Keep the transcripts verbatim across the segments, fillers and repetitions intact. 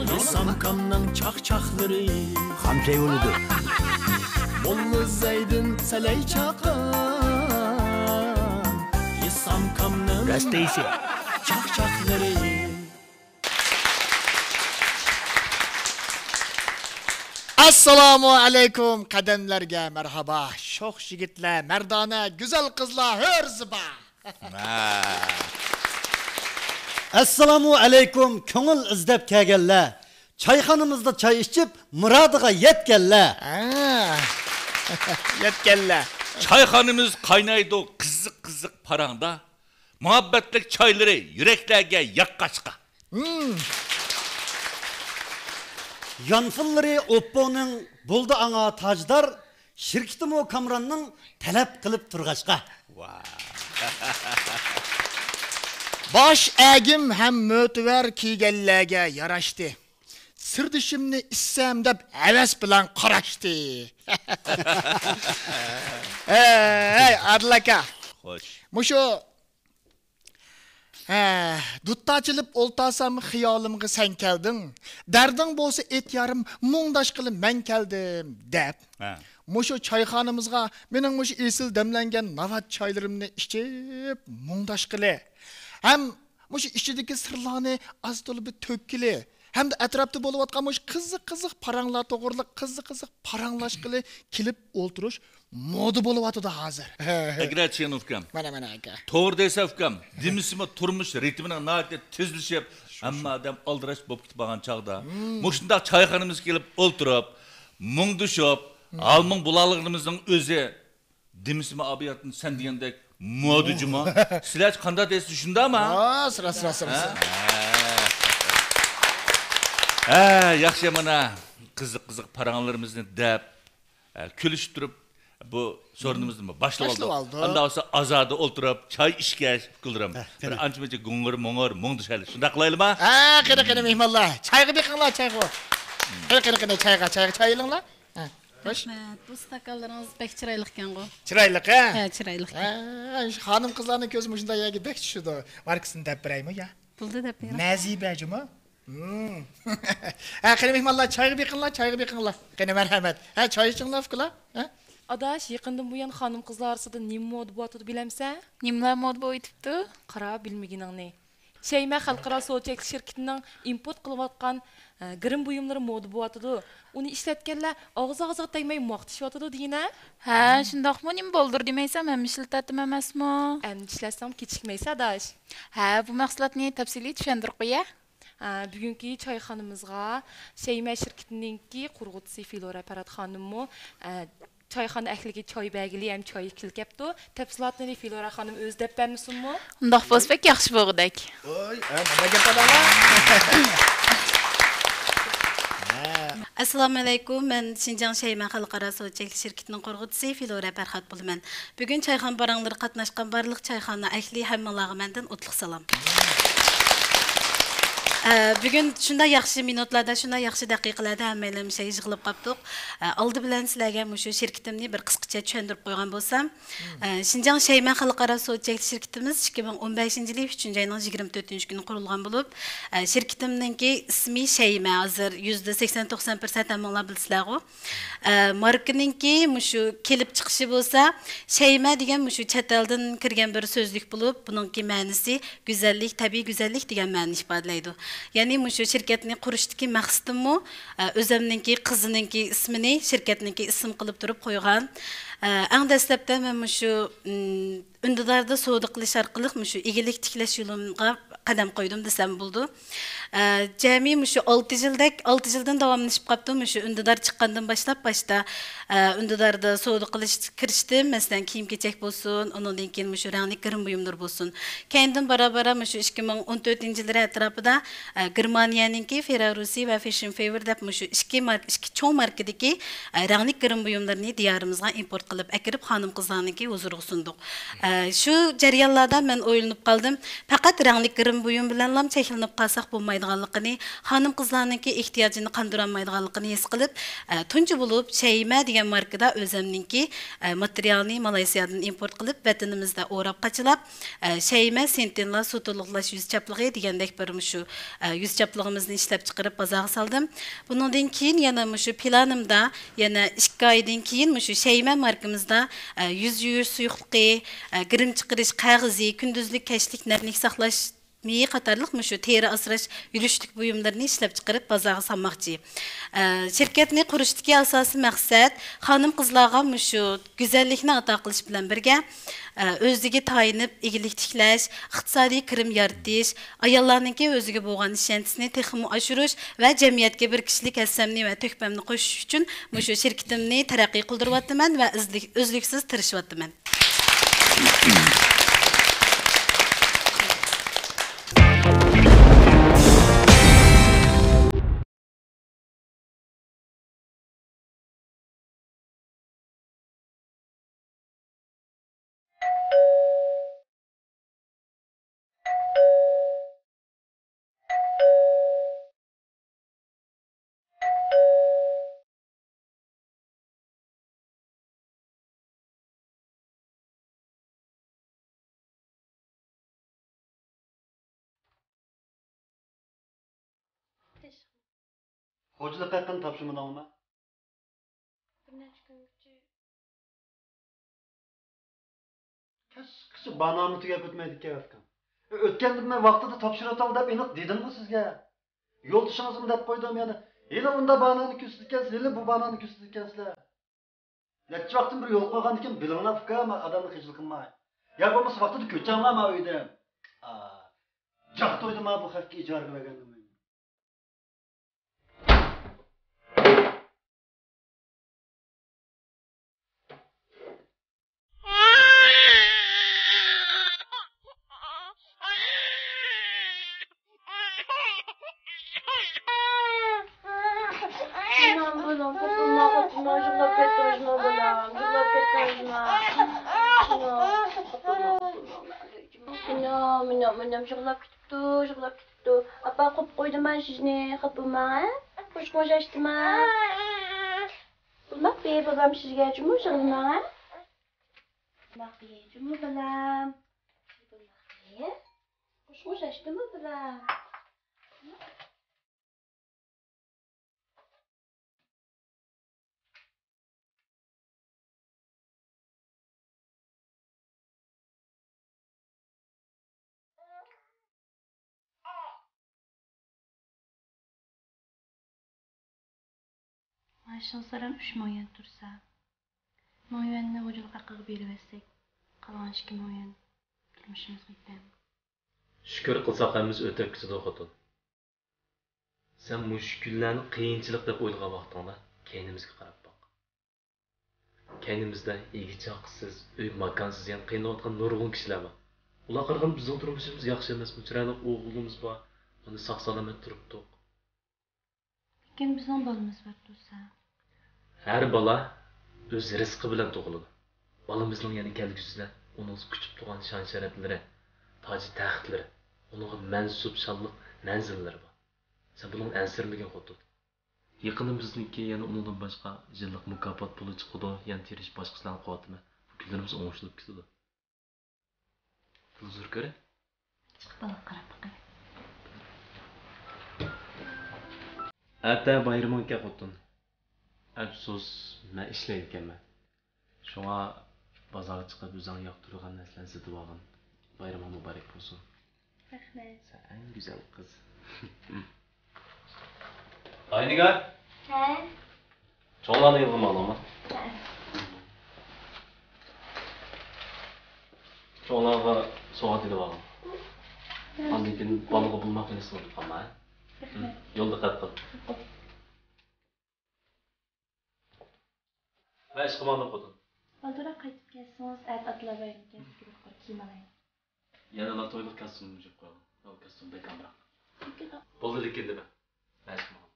لىسامكامنىڭ چاقچاقلىرى. خام چاي بولىدۇ. موللا زەيدىن سەلەي چاققان. لىسامكامنىڭ راست دەيسەن. چاقچاقلىرى. ئەسسالامۇ ئەلەيكۇم، قەدەملەرگە مەرھابا. شوخ يىگىتلەر، مەردانە، گۈزەل قىزلار، ھۆر زىبا. ھە. ئەسسالامۇ ئەلەيكۇم، كۆڭۈل ئىزدەپ كەلگەنلەر، چايخانىمىزدا چاي ئىچىپ، مۇرادىغا يەتكەنلەر. ھە. يەتكەنلەر. چايخانىمىز قاينايدۇ قىزىق-قىزىق پاراڭدا. مۇھەببەتلىك چايلىرى يۈرەكلەرگە ياققاچقا. ھىم. يانفونلىرى ئوپپونىڭ بولدى ئاڭا تاجدار، شىركىتىمۇ كامراننىڭ تەلەپ قىلىپ تۇرغاچقا. ۋاھ. باش ئەگىم ھەم مۆتىۋەر كىيگەنلەرگە ياراشتى. سىردىشىمنى ئىچسەم دەپ ھەۋەس بىلەن قاراشتى. ھەي، ئادىل ئاكا. خوش. مۇشۇ ھە، دۇتتا چېلىپ ئولتارسام خىيالىمغا سەن كەلدىڭ. دەردىڭ بولسا ئېيت يارىم، مۇڭداشقىلى مەن كەلدىم دەپ. ھە. مۇشۇ چايخانىمىزغا مېنىڭ مۇشۇ ئېسىل دەملەنگەن ناۋات چايلىرىمنى ئىچىپ مۇڭداشقىلى ھەم مۇشۇ ئىچىدىكى سىرلارنى ئاز تولا بىر تۆككىلى ھەمدە ئەتراپتا بولۇۋاتقان مۇشۇ قىزىق-قىزىق پاراڭلار توغرىلىق قىزىق-قىزىق پاراڭلاشقىلى كېلىپ ئولتۇرۇش مودا بولۇۋاتىدۇ ھازىر. ئەگرەچ يەنە ئۇكام. مانا، مانا ئاكا. توغرا دەيسەن ئۇكام. دېمىسىمۇ تۇرمۇش رىتىمىنىڭ ناھايىتى تېزلىشىپ، ھەممە ئادەم ئالدىراش بولۇپ كېتىپ قالغان چاغدا، مۇشۇنداق چايخانىمىزغا كېلىپ ئولتۇرۇپ، مۇڭدىشىپ، ھال-مۇڭ بولالىغىنىمىزنىڭ ئۆزى، دېمىسىمۇ ئابىياتتىن سەن دېگەندەك مودا جۇمۇ. سىلەرچە قانداق دەيسىز، شۇنداقمۇ؟ راست، راست، راست، راست. ھە؟ ھە، ياخشى، مانا قىزىق-قىزىق پاراڭلىرىمىزنى دەپ، ھە، كۈلۈشۈپ تۇرۇپ، بۇ سورۇنىمىزنى باشلىۋالدۇق. باشلىۋالدۇق. ئاندا بولسا ئازادە ئولتۇرۇپ، چاي ئىچكەچ، ئۇكىلىرىم، ھە، بىر قېنى. ئانچە-مۇنچە گۇڭۇر-مۇڭۇر، مۇڭدىشايلى. شۇنداق قىلايلىما؟ ھە، قېنى، قېنى، مېھمانلار. چايغا بېقىڭلار، چايغا. قېنى، قېنى، قېنى، چايغا، چايغا، چاي ئېلىڭلار. ھە، خوش. رەھمەت. بۇ ئىستاكانلىرىڭىز بەك چىرايلىق ئىكەنغۇ. چىرايلىق، ھە؟ ھە، چىرايلىق. ھە، شۇ خانىم-قىزلارنىڭ كۆزى مۇشۇنداق يەرگە بەك چۈشىدۇ. ماركىسىنى دەپ بېرەيمۇ يا؟ بولدى، دەپ بېرىڭ. مەزىبە جۇمۇ. ھە، قېنى مېھمانلار، چايغا بېقىڭلار، چايغا بېقىڭلار. قېنى، مەرھەمەت. ھە، چاي ئىچىڭلار، ئۇكىلار. ھە؟ ئاداش، يېقىندىن بۇيان خانىم-قىزلار ئارىسىدا نېمە مودا بولۇۋاتىدۇ بىلەمسەن؟ نېمىلەر مودا بولۇۋېتىپتۇ؟ قارا، بىلمىگىنىڭنى. شەيمە خەلقئارا سودا چەكلىك شىركىتىنىڭ ئىمپورت قىلىۋاتقان، ئە، گىرىم بۇيۇملىرى مودا بولۇۋاتىدۇ. ئۇنى ئىشلەتكەنلەر ئاغزى-ئاغزىغا تەگمەي ماختىشىۋاتىدۇ دېگىنە. ھە، شۇنداقمۇ؟ نېمە بولدۇر دېمەيسەن، ھەممە ئىشلىتەتتىم ئەمەسمۇ؟ ئەمدى ئىشلەتسەڭ كېچىكمەيسەن، ئاداش. ھە، بۇ مەھسۇلاتنى تەپسىلىي چۈشەندۈرۈپ قويە. ھە، بۈگۈنكى چايخانىمىزغا شەيمە شىركىتىنىڭكى قۇرغۇچىسى فىلورا پەرھات خانىممۇ، ئە، چايخانا ئەھلىگە چاي بەرگىلى ھەم چاي ئىچكىلى كەپتۇ. تەپسىلاتنى فىلورا خانىم ئۆزى دەپ بەرمىسۇنمۇ؟ ئۇنداق بولسا بەك ياخشى بولغۇدەك. ۋاي، ھە، مانا گەپ ئاداڭلار. ھە. ئەسسالامۇئەلەيكۇم، مەن شىنجاڭ شەيمە خەلقئارا سودا چەكلىك شىركىتىنىڭ قۇرغۇچىسى فىلورا پەرھات بولىمەن. بۈگۈن چايخانا پاراڭلىرىغا قاتناشقان بارلىق چايخانا ئەھلى ھەممىڭلارغا مەندىن ئوتلۇق سالام. ئە، بۈگۈن شۇنداق ياخشى مىنۇتلاردا، شۇنداق ياخشى دەقىقىلەردە ھەممەيلەن مۇشۇ يىغىلىپ قاپتۇق. ئە، ئالدى بىلەن سىلەرگە مۇشۇ شىركىتىمنى بىر قىسقىچە چۈشەندۈرۈپ قويغان بولسام، ئە، شىنجاڭ شەيمە خەلقئارا سودا چەكلىك شىركىتىمىز ئىككى مىڭ ئون بەشىنچى يىلى ئۈچىنچى ئاينىڭ يىگىرمە تۆتىنچى كۈنى قۇرۇلغان بولۇپ، ئە، شىركىتىمنىڭكى ئىسمى شەيمە، ھازىر يۈزدە سەكسەن توقسان پىرسەنت ھەممىڭلار بىلىسىلەرغۇ. ئە، ماركىنىڭكى مۇشۇ كېلىپ چىقىشى بولسا، شەيمە دېگەن مۇشۇ چەت ئەلدىن كىرگەن بىر سۆزلۈك بولۇپ، بۇنىڭكى مەنىسى گۈزەللىك، تەبىئىي گۈزەللىك دېگەن مەنىنى ئىپادىلەيدۇ. يەنى مۇشۇ شىركەتنى قۇرۇشتىكى مەقسىتىممۇ، ئە، ئۆزەمنىڭكى قىزىنىڭكى ئىسمىنى شىركەتنىڭكى ئىسىم قىلىپ تۇرۇپ قويغان. ئە، ئەڭ دەسلەپتە مەن مۇشۇ، ئىم، ئۈندىداردا سودا قىلىش ئارقىلىق مۇشۇ ئىگىلىك تىكلەش يولۇمغا قەدەم قويدۇم دېسەم بولىدۇ. ئە، جەمئىي مۇشۇ ئالتە يىلدەك، ئالتە يىلدىن داۋاملىشىپ قاپتۇ. مۇشۇ ئۈندىدار چىققاندىن باشلاپ، باشتا، ئە، ئۈندىداردا سودا قىلىش، كىرىشتىم. مەسىلەن، كىيىم-كېچەك بولسۇن، ئۇنىڭدىن كېيىن مۇشۇ رەڭلىك گىرىم بۇيۇملىرى بولسۇن. كەينىدىن بارا-بارا مۇشۇ ئىككى مىڭ ئون تۆتىنچى يىللىرى ئەتراپىدا، ئە، گېرمانىيەنىڭكى فېررارۇسى ۋە فېشن فېۋېر دەپ مۇشۇ ئىككى ماركا، ئىككى چوڭ ماركىدىكى، ئە، رەڭلىك گىرىم بۇيۇملىرىنى دىيارىمىزغا ئىمپورت قىلىپ ئەكىرىپ، خانىم-قىزلارنىڭكى ھۇزۇرىغا سۇندۇق. ئە، شۇ جەريانلاردا مەن ئويلىنىپ قالدىم، پەقەت رەڭلىك گىرىم بۇيۇم بىلەنلا چەكلىنىپ قالساق بولمايدىغانلىقىنى، خانىم-قىزلارنىڭكى ئېھتىياجىنى قاندۇرالمايدىغانلىقىنى ھېس قىلىپ، ئە، تۇنجى بولۇپ شەيمە دېگەن ماركىدا ئۆزەمنىڭكى، ئە، ماتېرىيالىنى مالايسىيادىن ئىمپورت قىلىپ، ۋەتىنىمىزدە ئوراپ قاچىلاپ، ئە، شەيمە سېنتىنلا سۇ تولۇقلاش يۈز چاپلىقى دېگەندەك بىر مۇشۇ، ئە، يۈز چاپلىقىمىزنى ئىشلەپچىقىرىپ بازارغا سالدىم. بۇنىڭدىن كېيىن يەنە مۇشۇ پىلانىمدا يەنە ئىككى ئايدىن كېيىن مۇشۇ شەيمە ماركىمىزدا، ئە، يۈز يۇيۇش سۇيۇقلۇقى، ئە، گىرىم چىقىرىش قەغىزى، كۈندۈزلۈك، كەچلىك نەملىك ساقلاش مېيى قاتارلىق مۇشۇ تېرە ئاسراش يۈرۈشلۈك بۇيۇملىرىنى ئىشلەپچىقىرىپ بازارغا سالماقچى. ئە، شىركەتنى قۇرۇشتىكى ئاساسىي مەقسەت خانىم-قىزلارغا مۇشۇ گۈزەللىكنى ئاتا قىلىش بىلەن بىرگە، ئە، ئۆزىگە تايىنىپ ئىگىلىك تىكلەش، ئىقتىسادىي كىرىم يارىتىش، ئاياللارنىڭكى ئۆزىگە بولغان ئىشەنچىسىنى تېخىمۇ ئاشۇرۇش ۋە جەمئىيەتكە بىر كىشىلىك ھەسسەمنى ۋە تۆھپەمنى قوشۇش ئۈچۈن مۇشۇ شىركىتىمنى تەرەققىي قىلدۇرۇۋاتىمەن ۋە ئۈزلۈك-، ئۈزلۈكسىز تىرىشىۋاتىمەن. خوجىلىق ھەققىنى تاپشۇرمىدىڭمۇ؟ بىر نەچچە كۈنگىچە. كەچكىچە بانانمۇ تۈگەپ ئۆتمەيدىكەن، ئۇكام. ئۆتكەندە مەن ۋاقتىدا تاپشۇرۇۋېتىڭ دەپ ئېنىق دېدىمغۇ سىزگە. يولدىشىڭىزمۇ دەپ قويدۇم يەنە. ھېلى ئۇنداق باناننى كۆرسىتىدىكەنسىز، ھېلى بۇ باناننى كۆرسىتىدىكەنسىلەر. نەچچە ۋاقىتتىن بېرى يولۇقمىغاندىكىن بىلىڭلار ئۇكا، مەن ئادەمنى خىجىل قىلماي. يا بولمىسا ۋاقتىدا كۆچەڭلار ما ئۆيدىن. ئا، جاق تويدۇم ھا بۇ خەقكە ئىجارىگە بەرگەننىڭ. ئانام، بالام، قوپۇلما، قوپۇلما، يىغلاپ كەتتىڭىزمۇ، بالام؟ يىغلاپ كەتتىڭىزمۇ؟ ئانام، قوپۇلما، قوپۇلما. ئانام، ئانام، ئانام، يىغلاپ كېتىپتۇ، يىغلاپ كېتىپتۇ. ئاپا، قوپۇپ قويدۇم مەن سىزنى، خاپا بولماڭ، ھە؟ قوشۇقمۇ چاچتىما؟ بولماق بېرى بالام سىزگە، جۇمۇ يىغلىماڭ، ھە؟ بولماق بېرى، جۇمۇ بالام. بولماق بېرى. قوشۇقمۇ چاچتىما، بالام؟ مائاشىڭىز ھەرەم ئۈچ مىڭ يۈەن تۇرسا، مىڭ يۈەننى غۇجىلىق ھەققىگە بېرىۋەتسەك، قالغان ئىككى مىڭ يۈەن تۇرمۇشىمىزغا يېتەر. شۈكۈر قىلساق ھەممىسى ئۆتۈپ كېتىدۇ، خوتۇن. سەن مۇشۇ كۈنلەرنى قىيىنچىلىق دەپ ئويلىغان ۋاقتىڭدا كەينىمىزگە قاراپ باق. كەينىمىزدە ئىگە-چاقىسىز، ئۆي-ماكانسىز يەنە قىينىلىۋاتقان نۇرغۇن كىشىلەر بار. ئۇلارغا قارىغاندا بىزنىڭ تۇرمۇشىمىز ياخشى ئەمەسمۇ؟ چىرايلىق ئوغلىمىز بار، مانا ساق-سالامەت تۇرۇپتۇق. لېكىن بىزنىڭ بالىمىز بار تۇرسا. ھەر بالا ئۆز رىزقى بىلەن تۇغۇلىدۇ. بالىمىزنىڭ يەنە كەلگۈسىدە ئۇنىڭ كۈتۈپ تۇرغان شان-شەرەپلىرى، تاج-تەختلىرى، ئۇنىڭغا مەنسۇپ شانلىق مەنزىللىرى بار. سەن بۇنىڭدىن ئەنسىرىمىگىن، خوتۇن. يېقىندا بىزنىڭكى يەنە ئۇنىڭدىن باشقا يىللىق مۇكاپات پۇلى چىقىدۇ، يەنە تىرىشىپ باشقا ئىشلارنى قىلىۋاتىمەن. بۇ كۈنلىرىمىز ئوڭشىلىپ كېتىدۇ. تېلېۋىزور كۆرە. چىقىپ بالىغا قاراپ باقاي. ئەتە بايرىمىڭكەن، خوتۇن. ئەپسۇس، مەن ئىشلەيدىكەنمەن. شۇڭا بازارغا چىقىپ ئۆزۈڭ ياقتۇرىدىغان نەرسىلەرنى سېتىۋالغىن. بايرىمىڭ مۇبارەك بولسۇن. رەھمەت. سەن ئەڭ گۈزەل قىز. ئاينىگار. ھە؟ چوڭلارنى يىغىۋالدىڭمۇ؟ ھە. چوڭلارغا سوۋغات ئېلىۋالىڭ. ھە. ئاندىن كېيىن بالىغا بولماق ئېلىشسىڭىز ئۇنتۇپ قالما، ھە؟ رەھمەت. يولدا دىققەت قىل. ۋە ئىشقا ماڭدىم خوتۇن. بالدۇرراق قايتىپ كەلسىڭىز، ئەتە ئاتىلار بايرىمىكەن، بىر يۇقىرى كىيىم ئالايلى. يەنىلا تويلۇق كاستيۇمنى يۇيۇپ قويغىن. ئۇ كاستيۇم بەك ئامراق. بولدى، لېكىن دېمە. ۋە ئىشقا ماڭدىم.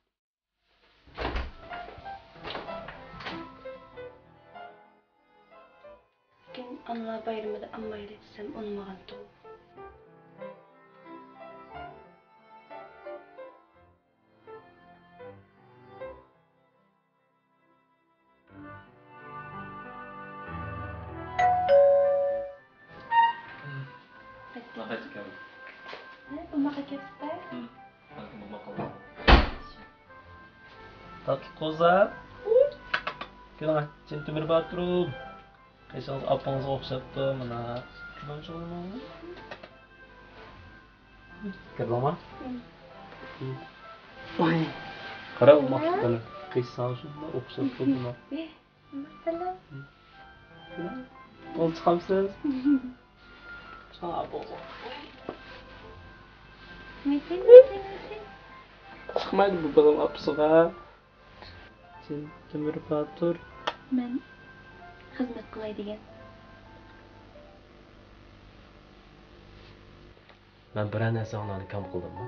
تاتلىق قوزا. كېلىڭە، جىن تۆمۈر باتۇرۇم. قېشىڭىز ئاپىڭىزغا ئوخشاپتۇ، مانا. كۈلۈڭچى بولماڭ. كىردىڭما؟ ۋاي. قارا، ئۇ ماختۇقنى. قېشى ساڭا شۇنداق ئوخشاپتۇ، مانا. بولدى، چىقامسىز؟ چىقىڭ، ئاپىڭىزغا. چىقمايدۇ بۇ بالام ئاپىسىغا. سەن تۆمۈر باتۇر. مەن خىزمەت قىلاي دېگەن. مەن بىرەر نەرسەڭلارنى كام قىلدىممۇ؟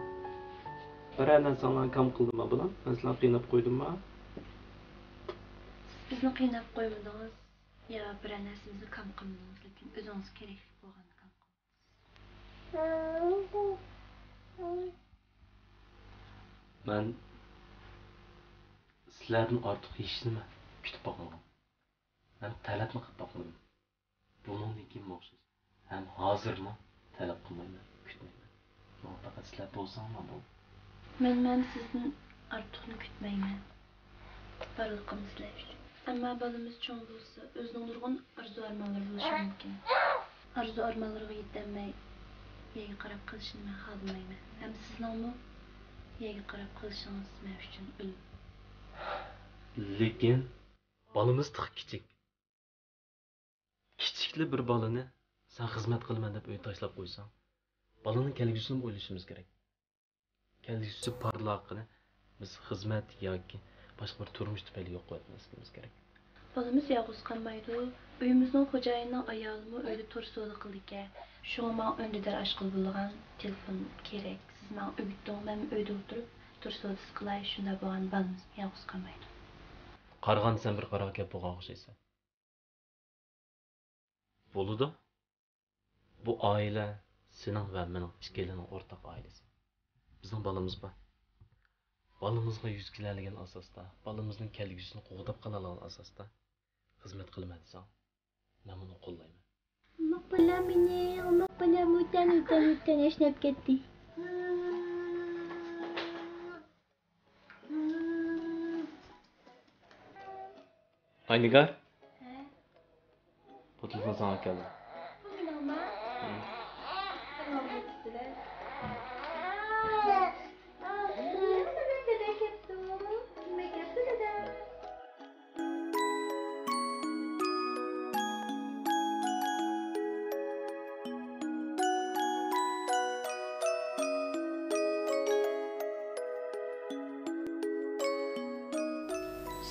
بىرەر نەرسەڭلارنى كام قىلدىممۇ، بالام؟ مەن سىلەرنى قىيناپ قويدۇممۇ؟ سىز بىزنى قىيناپ قويمىدىڭىز يا بىرەر نەرسىمىزنى كام قىلمىدىڭىز، لېكىن ئۆزىڭىزگە كېرەكلىك بولغاننى كام قىلدىڭىز. مەن سىلەردىن ئارتۇق ھېچنېمە كۈتۈپ باقمىغان. مەن تەلەپمۇ قىلىپ باقمىدىم. بۇنىڭدىن كېيىنمۇ ئوخشاش. ھەم ھازىرمۇ تەلەپ قىلمايمەن، كۈتمەيمەن. ماڭا پەقەت سىلەر بولساڭلار بولدى. مەنمۇ ھەم سىزدىن ئارتۇقنى كۈتمەيمەن. بارلىقىم سىلەر ئۈچۈن. ئەمما بالىمىز چوڭ بولسا، ئۆزىنىڭ نۇرغۇن ئارزۇ-ئارمانلىرى بولۇشى مۇمكىن. ئارزۇ-ئارمانلىرىغا يېتەلمەي، يەرگە قاراپ قېلىشىنى مەن خالىمايمەن. ھەم سىزنىڭمۇ يەرگە قاراپ قېلىشىڭىز مەن ئۈچۈن ئۆلۈم. لېكىن بالىمىز تېخى كىچىك. كىچىكلا بىر بالىنى سەن خىزمەت قىلىمەن دەپ ئۆيدە تاشلاپ قويساڭ، بالىنىڭ كەلگۈسىنىمۇ ئويلىشىمىز كېرەك. كەلگۈسى پارلاقىنى بىز خىزمەت ياكى باشقا بىر تۇرمۇش تۈپەيلى يوقىتىۋەتمەسلىكىمىز كېرەك. بالىمىز يالغۇز قالمايدۇ. ئۆيىمىزنىڭ خوجايىنىنىڭ ئايالىمۇ ئۆيدە تور سودا قىلىدىكەن. شۇڭا ماڭا ئۈندىدار ئاچقىلى بولىدىغان تېلېفون كېرەك. سىز ماڭا ئۆگىتىڭ، مەنمۇ ئۆيدە ئولتۇرۇپ تور سودىسى قىلاي. شۇنداق بولغاندا بالىمىز يالغۇز قالمايدۇ. قارىغاندا سەن بىر قارا گەپ بولغان ئوخشايسەن. بولىدۇ. بۇ ئائىلە سېنىڭ ۋە مېنىڭ ئىككىيلەننىڭ ئورتاق ئائىلىسى. بىزنىڭ بالىمىز بار. بالىمىزغا يۈز كېلەلىگەن ئاساستا، بالىمىزنىڭ كەلگۈسىنى قوغداپ قالالىغان ئاساستا خىزمەت قىلىمەن دېسەڭ، مەن بۇنى قوللايمەن. ئوماق بالام مېنىڭ، ئوماق بالام، ئۇتان، ئۇتان، ئۇتان، ياشناپ كەتتى. ئاينىگار. ھە؟ بۇ تېلېفون ساڭا كەلدى. بۇ مېنىڭما؟ ھە. ساڭا بۇ كېتىدۇ. نېمە دېدى كەپتۇ؟ نېمە كەپتۇ دېدى؟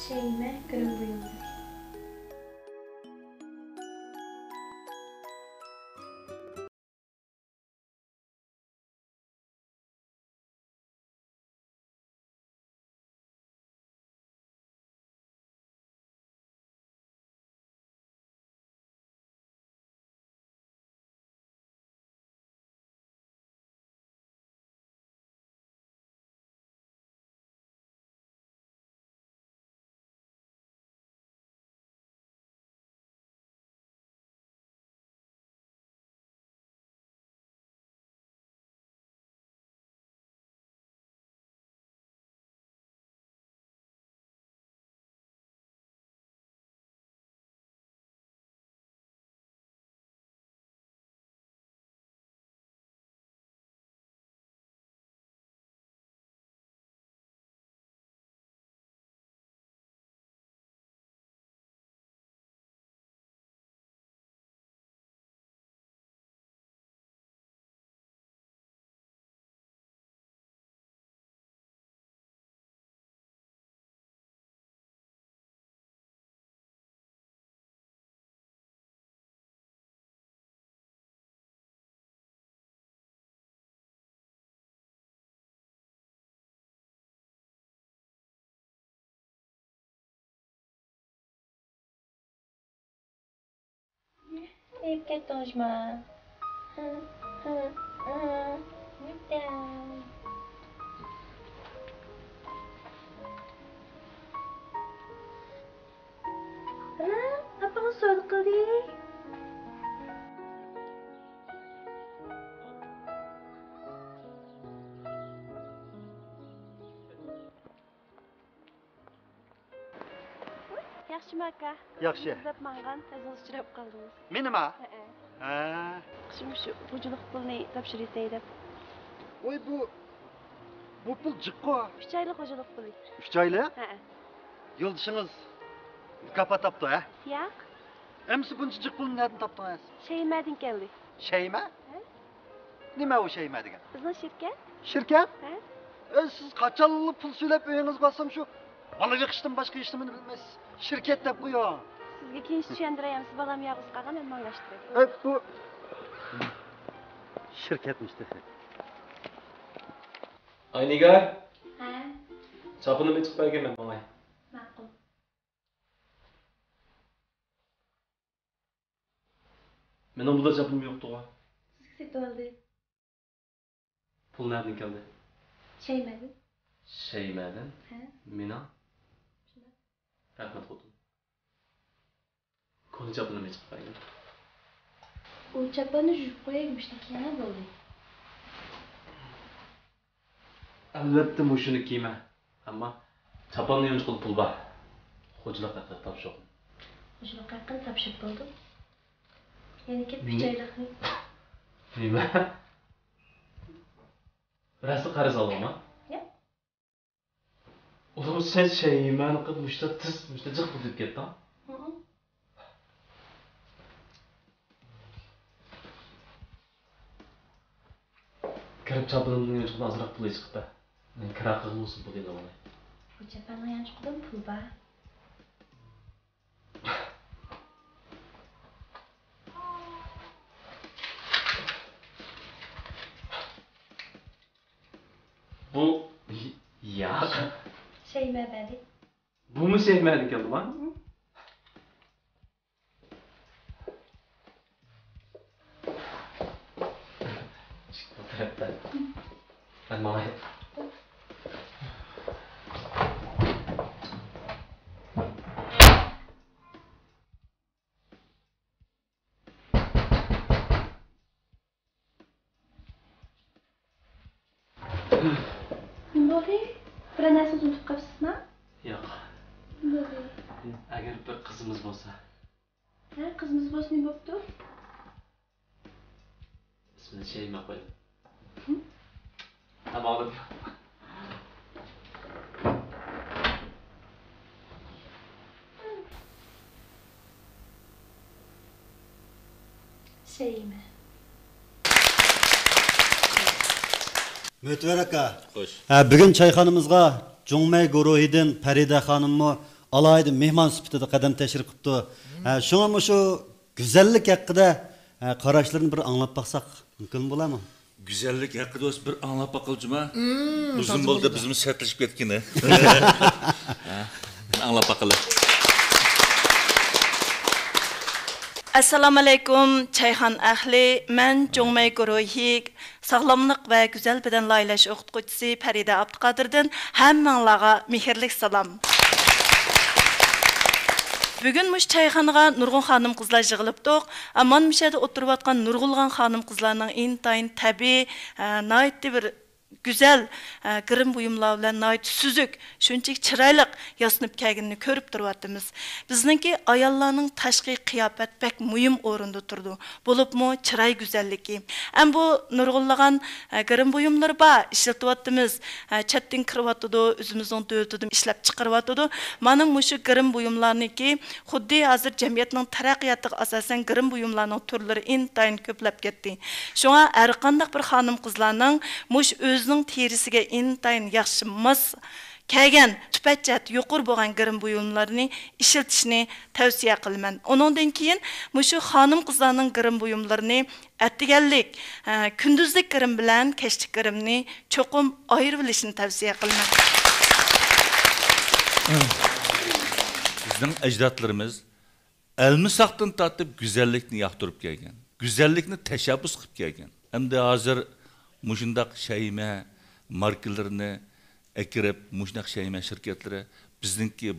شەيمە گىرىم بۇيۇملىرى. ئېلىپ كەتتىڭىزمۇ؟ ئانا، ئاپىڭىز سودا قىلدى. ياخشىمۇ ئاكا؟ ياخشى. ئىزدەپ ماڭغان، ئۆزىڭىز ئۇچراپ قالدىڭىز. مېنىما؟ ھەئە. ھە. شۇ، مۇشۇ خوجىلىق پۇلىنى تاپشۇرۇۋېتەي دەپ. ۋاي، بۇ، بۇ پۇل جىققۇ. ئۈچ ئايلىق خوجىلىق پۇلى. ئۈچ ئايلىق؟ ھەئە. يولدىشىڭىز مۇكاپات تاپتۇ، ھە؟ ياق. ئەمسە بۇنچە جىق پۇلنى نەدىن تاپتىڭىز؟ شەيمەدىن كەلدى. شەيمە؟ ھە؟ نېمە ئۇ شەيمە دېگەن؟ بىزنىڭ شىركەت. شىركەت؟ ھە؟ ئە، سىز قاچانلا پۇل سۈيلەپ ئۆيىڭىزگە بارسام شۇ بالا بېقىشتىن باشقا ھېچنېمىنى بىلمەيسىز. شىركەت دەپ قويۇڭ. سىزگە كېيىن چۈشەندۈرەي، ئەمسە بالام يالغۇز قالغان، مەن ماڭغاچ تۇراي. ئە، بۇ شىركەتمىش تېخى. ئاينىگار. ھە؟ چاپىنىمنى ئېچىپ بەرگىن، مەن ماڭاي. ماقۇل. مېنىڭ بۇنداق چاپىنىم يوقتىغۇ. سىزگە سېتىۋالدىم. پۇل نەدىن كەلدى؟ شەيمەدىن. شەيمەدىن؟ ھە. مېنىڭ؟ شۇنداق. رەھمەت، خوتۇن. كونا چاپىنىمنى چىقىپ بەرگىن. ئۇ چاپاننى يۇيۇپ قوياي، مۇشۇنى كىيىڭە بولدى. ئەلۋەتتە مۇشۇنى كىيمە. ئەمما چاپاننى يانچۇقىدا پۇل بار. خوجىلىق ھەققىدە تاپشۇرغىن. خوجىلىق ھەققىدە تاپشۇرۇپ بولدۇم. يەنە كېلىپ ئۈچ ئايلىقنى. نېمە؟ راستلا قەرز ئالدىڭما؟ ياق. ئۇلۇغ، سەن شەيمەنى قىلىپ مۇشتا تېز، مۇشتا جىق پۇل تېپىپ كەتتىڭ. ھىم. كىرىپ چاپىنىمنىڭ يانچۇقىدا ئازراق پۇل چىقىپ بەر. مەن كىرا قىلغۇسى پۇل ئېلىۋالاي. بۇ چاپاننىڭ يانچۇقىدىمۇ پۇل بار. بۇ، ياق. شەيمە بەردى. بۇمۇ شەيمەدىن كەلدىما؟ مەن ماڭاي. نېمە بولدى؟ بىرەر نەرسىنى ئۇنتۇپ قاپسىزما؟ ياق. نېمە بولدى؟ ئەگەر بىر قىزىمىز بولسا. ھە، قىزىمىز بولسا نېمە بوپتۇ؟ ئىسمىنى شەيمە قويۇڭ. ھە، ماقۇل. شەيمە. مۆتىۋەر ئاكا. خوش. ھە، بۈگۈن چايخانىمىزغا جۇڭمەي گۇرۇھىدىن پەرىدە خانىممۇ ئالاھىدە مېھمان سۈپىتىدە قەدەم تەشرىپ قىپتۇ. ھە، شۇڭا مۇشۇ گۈزەللىك ھەققىدە، ھە، قاراشلىرىنى بىر ئاڭلاپ باقساق مۇمكىن بولارمۇ؟ گۈزەللىك ھەققىدە بولسا بىر ئاڭلاپ باقايلى جۇما. ئۇزۇن بولدى، بىزمۇ سەتلىشىپ كەتكىنى. ھە، ئاڭلاپ باقايلى. ئەسسالامۇئەلەيكۇم، چايخانا ئەھلى. مەن جۇڭمەي گۇرۇھى ساغلاملىق ۋە گۈزەل بەدەن لايىھەلەش ئوقۇتقۇچىسى پەرىدە ئابدۇقادىردىن ھەممىڭلارغا مېھىرلىك سالام. بۈگۈن مۇشۇ چايخانىغا نۇرغۇن خانىم-قىزلار يىغىلىپتۇق. مانا مۇشۇ يەردە ئولتۇرۇۋاتقان نۇرغۇنلىغان خانىم-قىزلارنىڭ ئىنتايىن تەبىئىي، ئە، ناھايىتى بىر گۈزەل، ئە، گىرىم بۇيۇملار بىلەن ناھايىتى سۈزۈك، شۇنچىلىك چىرايلىق ياسىنىپ كەلگىنىنى كۆرۈپ تۇرۇۋاتىمىز. بىزنىڭكى ئاياللارنىڭ تاشقى قىياپەت بەك مۇھىم ئورۇندا تۇرىدۇ، بولۇپمۇ چىراي گۈزەللىكى. ئەمما بۇ نۇرغۇنلىغان، ئە، گىرىم بۇيۇملىرى بار، ئىشلىتىۋاتىمىز. ئە، چەتتىن كىرىۋاتىدۇ، ئۆزىمىزنىڭ دۆلىتىدىمۇ ئىشلەپ چىقىرىۋاتىدۇ. مانا مۇشۇ گىرىم بۇيۇملارنىڭكى خۇددى ھازىر جەمئىيەتنىڭ تەرەققىياتىغا ئاساسەن گىرىم بۇيۇملارنىڭ تۈرلىرى ئىنتايىن كۆپلەپ كەتتى. شۇڭا ھەرقانداق بىر خانىم-قىزلارنىڭ مۇشۇ ئۆزىنىڭ تېرىسىگە ئىنتايىن ياخشى ماس كەلگەن، سۈپەت جەھەتتە يۇقىرى بولغان گىرىم بۇيۇملىرىنى ئىشلىتىشنى تەۋسىيە قىلىمەن. ئۇنىڭدىن كېيىن مۇشۇ خانىم-قىزلارنىڭ گىرىم بۇيۇملىرىنى ئەتىگەنلىك، ھە، كۈندۈزلۈك گىرىم بىلەن كەچلىك گىرىمنى چوقۇم ئايرىۋېلىشنى تەۋسىيە قىلىمەن. بىزنىڭ ئەجدادلىرىمىز ئەلمىساقتىن تارتىپ گۈزەللىكنى ياقتۇرۇپ كەلگەن، گۈزەللىكنى تەشەببۇس قىلىپ كەلگەن. ئەمدى ھازىر مۇشۇنداق شەيمە ماركىلىرىنى ئەكىرىپ، مۇشۇنداق شەيمە شىركەتلىرى بىزنىڭكى،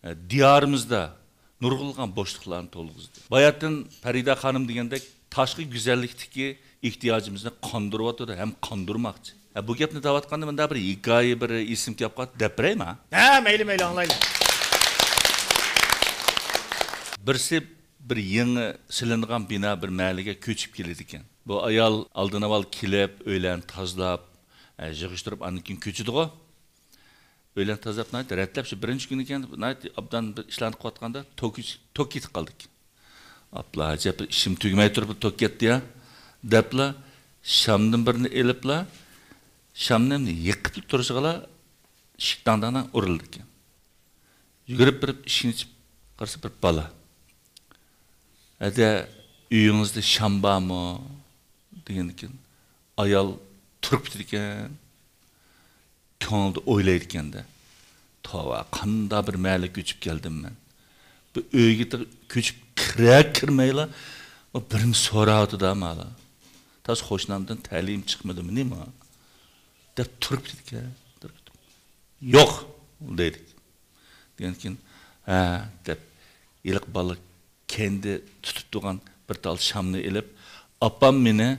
ئە، دىيارىمىزدا نۇرغۇنلىغان بوشلۇقلارنى تولغۇزدى. باياتىن پەرىدە خانىم دېگەندەك تاشقى گۈزەللىكتىكى ئېھتىياجىمىزنى قاندۇرۇۋاتىدۇ ھەم قاندۇرماقچى. ھە، بۇ گەپنى دەۋاتقاندا مۇنداق بىر ھېكايە، بىر ئېسىم كېلىپ قالدى، دەپ بېرەيما؟ ھە، مەيلى، مەيلى، ئاڭلايلى. بىرسى بىر يېڭى سېلىنغان بىنا، بىر مەھەللىگە كۆچۈپ كېلىدىكەن. بۇ ئايال ئالدىن ئاۋۋال كېلىپ، ئۆيلەرنى تازىلاپ، ئە، يىغىشتۇرۇپ، ئاندىن كېيىن كۆچىدىغۇ. ئۆيلەرنى تازىلاپ، ناھايىتى رەتلەپ، شۇ بىرىنچى كۈنى كەن، ناھايىتى ئوبدان بىر ئىشلارنى قىلىۋاتقاندا، توك، توك كېتىپ قالدىكەن. ئاپلا، ئەجەب، بىر ئىشىم تۈگىمەي تۇرۇپ توك كەتتى يا، دەپلا، شامدىن بىرنى ئېلىپلا، شامنى يېقىپ تۇرۇشىغىلا، ئىشىك داڭ داڭ داڭ ئۇرۇلىدىكەن. يۈگۈرۈپ بېرىپ ئىشىكنى ئېچىپ قارىسا، بىر بالا. «ھەدە، ئۆيىڭىزدە شام بارمۇ؟» دېگەندىكىن، ئايال تۇرۇپ كېتىدىكەن. كۆڭلىدە ئويلايدىكەن-دە، «توۋا، قانداق بىر مەھەللىگە كۆچۈپ كەلدىم مەن. بۇ ئۆيگە تېخى كۆچۈپ كىرە كىرمەيلا، بىرنېمە سوراۋاتىدۇ مالا. تاس قوشنامدىن تەلىيىم چىقمىدىمۇ نېمە؟» دەپ تۇرۇپ كېتىدىكەن. «يوق» دەيدىكەن. دېگەندىكىن، «ھە» دەپ، ھېلىقى بالا كەينىدە تۇتۇپ تۇرغان بىر تال شامنى ئېلىپ، «ئاپام مېنى،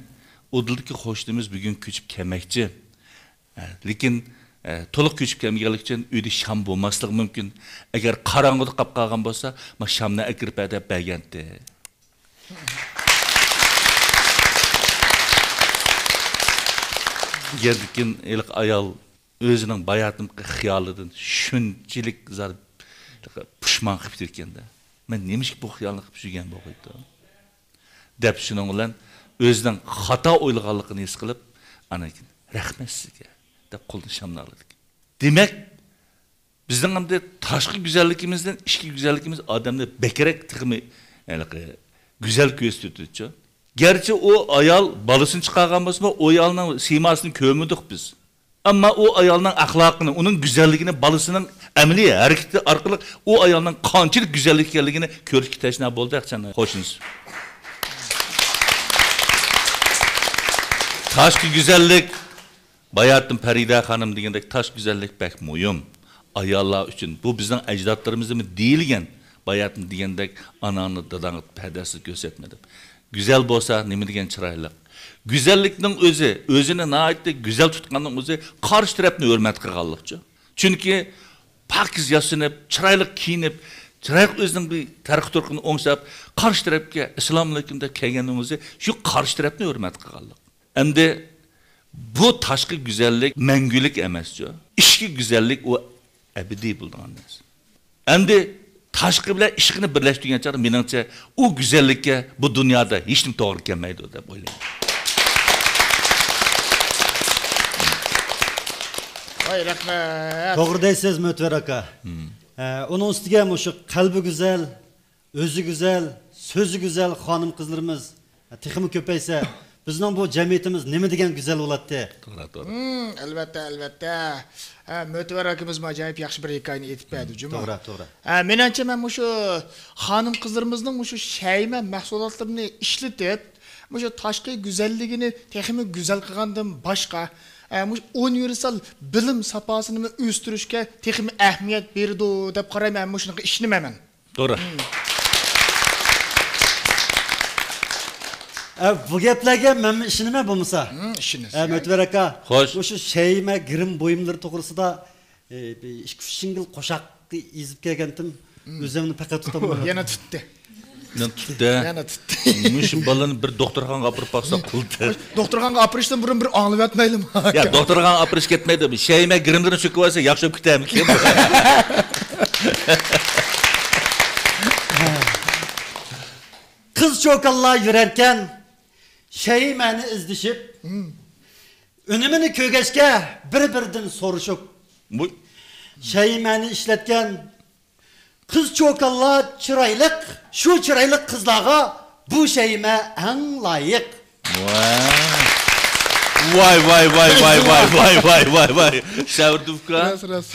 ئۇدۇلدىكى قوشنىمىز بۈگۈن كۆچۈپ كەلمەكچى. ھە، لېكىن، ھە، تولۇق كۆچۈپ كەلمىگەنلىكى ئۈچۈن ئۆيدە شام بولماسلىقى مۇمكىن. ئەگەر قاراڭغۇدا قاپ قالغان بولسا، ما شامنى ئەكىرىپ بەر» دەپ بەرگەنتى. دېگەندىكىن ھېلىقى ئايال ئۆزىنىڭ باياتىنقى خىيالىدىن شۇنچىلىك زادى پۇشمان قىلىپ كېتىدىكەن-دە، «مەن نېمىشقا بۇ خىيالنى قىلىپ يۈرگەن بولغىيدىم؟» دەپ، شۇنىڭ بىلەن ئۆزىنىڭ خاتا ئويلىغانلىقىنى ھېس قىلىپ، ئاندىن كېيىن «رەھمەت سىزگە» دەپ قولىدىن شامنى ئالىدىكەن. دېمەك، بىزنىڭ ئەمدى تاشقى گۈزەللىكىمىزدىن ئىچكى گۈزەللىكىمىز ئادەمنى بەكرەك تېخىمۇ ھېلىقى گۈزەل كۆرسىتىۋېتىدۇچۇ. گەرچە ئۇ ئايال بالىسىنى چىقارغان بولسىمۇ، ئۇ ئايالنىڭ سىيماسىنى كۆرمىدۇق بىز. ئەمما ئۇ ئايالنىڭ ئەخلاقىنى، ئۇنىڭ گۈزەللىكىنى، بالىسىنىڭ ئەمەلىي ھەرىكىتى ئارقىلىق ئۇ ئايالنىڭ قانچىلىك گۈزەللىك ئىكەنلىكىنى كۆرۈشكە تەشنا بولدى، ئەخچان قوشنىسى. تاشقى گۈزەللىك، باياتىن پەرىدە خانىم دېگەندەك، تاشقى گۈزەللىك بەك مۇھىم ئاياللار ئۈچۈن. بۇ بىزنىڭ ئەجدادلىرىمىزدىمۇ دېيىلگەن، باياتىن دېگەندەك، «ئاناڭنى داداڭغا پەردەسىز كۆرسەتمە» دەپ. گۈزەل بولسا نېمە دېگەن چىرايلىق. گۈزەللىكنىڭ ئۆزى، ئۆزىنى ناھايىتى گۈزەل تۇتقاننىڭ ئۆزى قارشى تەرەپنى ھۆرمەت قىلغانلىقچۇ. چۈنكى پاكىز ياسىنىپ، چىرايلىق كىيىنىپ، چىرايلىق ئۆزىنىڭ بىر تەرىقى تۇرقىنى ئوڭشاپ، قارشى تەرەپكە «ئەسسالامۇئەلەيكۇم» دەپ كەلگەننىڭ ئۆزى شۇ قارشى تەرەپنى ھۆرمەت قىلغانلىق. ئەمدى بۇ تاشقى گۈزەللىك مەڭگۈلۈك ئەمەسچۇ. ئىچكى گۈزەللىك ئۇ ئەبەدىي بولىدىغان نەرسە. ئەمدى تاشقى بىلەن ئىچكىنى بىرلەشتۈرگەن چاغدا، مېنىڭچە، ئۇ گۈزەللىككە بۇ دۇنيادا ھېچنېمە توغرا كەلمەيدۇ دەپ ئويلايمەن. ۋاي، رەھمەت. توغرا دەيسىز، مۆتىۋەر ئاكا. ھە، ئۇنىڭ ئۈستىگە مۇشۇ قەلبى گۈزەل، ئۆزى گۈزەل، سۆزى گۈزەل خانىم-قىزلىرىمىز تېخىمۇ كۆپەيسە، بىزنىڭ بۇ جەمئىيىتىمىز نېمە دېگەن گۈزەل بولاتتى. توغرا، توغرا. ھىم، ئەلۋەتتە، ئەلۋەتتە. ھە، مۆتىۋەر ئاكىمىزمۇ ئاجايىپ ياخشى بىر ھېكايىنى ئېيتىپ بەردى جۇمۇ. توغرا، توغرا. ھە، مېنىڭچە، مەن مۇشۇ خانىم-قىزلىرىمىزنىڭ مۇشۇ شەيمە مەھسۇلاتلىرىنى ئىشلىتىپ، مۇشۇ تاشقى گۈزەللىكىنى تېخىمۇ گۈزەل قىلغاندىن باشقا، ھە، مۇشۇ ئۇنىۋېرسال بىلىم ساپاسىنىمۇ ئۆستۈرۈشكە تېخىمۇ ئەھمىيەت بېرىدۇ دەپ قارايمەن، مۇشۇنىڭغا ئىشىنىمەن مەن. توغرا. ئە، بۇ گەپلەرگە مەنمۇ ئىشىنىمەن بولمىسا. ھىم، ئىشىنىسىز. ئە، مۆتىۋەر ئاكا. خوش. مۇشۇ شەيمە گىرىم بۇيۇملىرى توغرىسىدا، ئە، بىر ئىككى ئۈچ سىڭگىل قوشاقنى يېزىپ كەلگەنتىم. ھىم. ئۆزۈمنى پەقەت تۇتالمىدىم. يەنە تۇتتى. يەنە تۇتتى. يەنە تۇتتى. مۇشۇ بالىنى بىر دوختۇرخانىغا ئاپىرىپ باقساق بولدى. دوختۇرخانىغا ئاپىرىشتىن بۇرۇن بىر ئاڭلىۋەتمەيلىمۇ؟ يا، دوختۇرخانىغا ئاپىرىش كەتمەيدۇ. شەيمە گىرىملىرىنى چۆكۈۋالسا ياخشى بولۇپ كېتەرمىكىن؟ قىز چوكانلار يۈرەركەن، شەيمەنى ئىزدىشىپ، ھىم. ئۈنۈمىنى كۆرگەچكە بىر-بىرىدىن سورىشىپ، بۇ شەيمەنى ئىشلەتكەن قىز چوكانلار چىرايلىق، شۇ چىرايلىق قىزلارغا بۇ شەيمە ئەڭ لايىق. ۋاي، ۋاي، ۋاي. سەۋردۇف ئۇكا. راست، راست.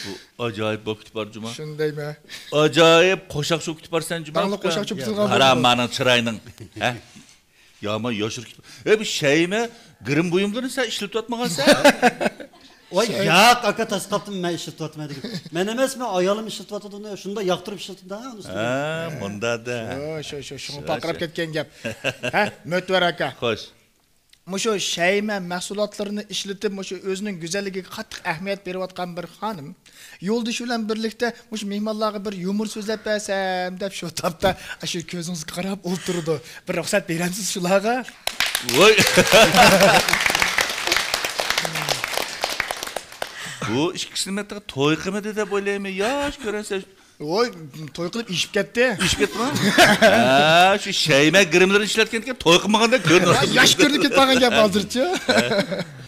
بۇ ئاجايىپ بولۇپ كېتىپ بار جۇما. شۇندايمۇ؟ ئاجايىپ قوشاق چوكۇپ كېتىپ بارسەن جۇما. داڭلىق قوشاق چوكۇپ تۇرغان. قارا مانا چىراينىڭ. ھە؟ يامان يوشۇرۇپ كېتىپ. ئەي، بۇ شەيمە گىرىم بۇيۇملىرىنى سەن ئىشلىتىۋاتمىغانسەن؟ ۋاي، ياق، ئاكا، تاسقاپتىن مەن ئىشلىتىۋاتىمەن دېگەن. مەن ئەمەس، مەن ئايالىم ئىشلىتىۋاتىدۇ، شۇنداق ياقتۇرۇپ ئىشلىتىدۇ، ھە، ئۇنىسى. ھە، مۇندادا. شۇ، شۇ، شۇ، شۇڭا شۇ، پارقىراپ شۇ. كەتكەن گەپ. ھە، مۆتىۋەر ئاكا. خوش. مۇشۇ شەيمە مەھسۇلاتلىرىنى ئىشلىتىپ، مۇشۇ ئۆزىنىڭ گۈزەللىكىگە قاتتىق ئەھمىيەت بېرىۋاتقان بىر خانىم يولدىشى بىلەن بىرلىكتە مۇشۇ مېھمانلارغا بىر يۇمۇر سۆزلەپ بەرسەم دەپ، شۇ تاپتا شۇ كۆزىڭىزگە قاراپ ئولتۇرىدۇ. بىر رۇخسەت بېرەمسىز شۇلارغا؟ ۋاي. بۇ ئىككىسىنى مەن توي قىلمىدى دەپ ئويلايمەن. ياش كۆرەسەن. ۋوي، توي قىلىپ ئېشىپ كەتتى. ئېشىپ كەتتىمۇ؟ ھە، شۇ شەيمە گىرىملىرىنى ئىشلەتكەنكەن، توي قىلمىغاندەك كۆرۈنۈپ. ھە، ياش كۆرۈنۈپ كېتىپ قالغان گەپ ھازىرچۇ.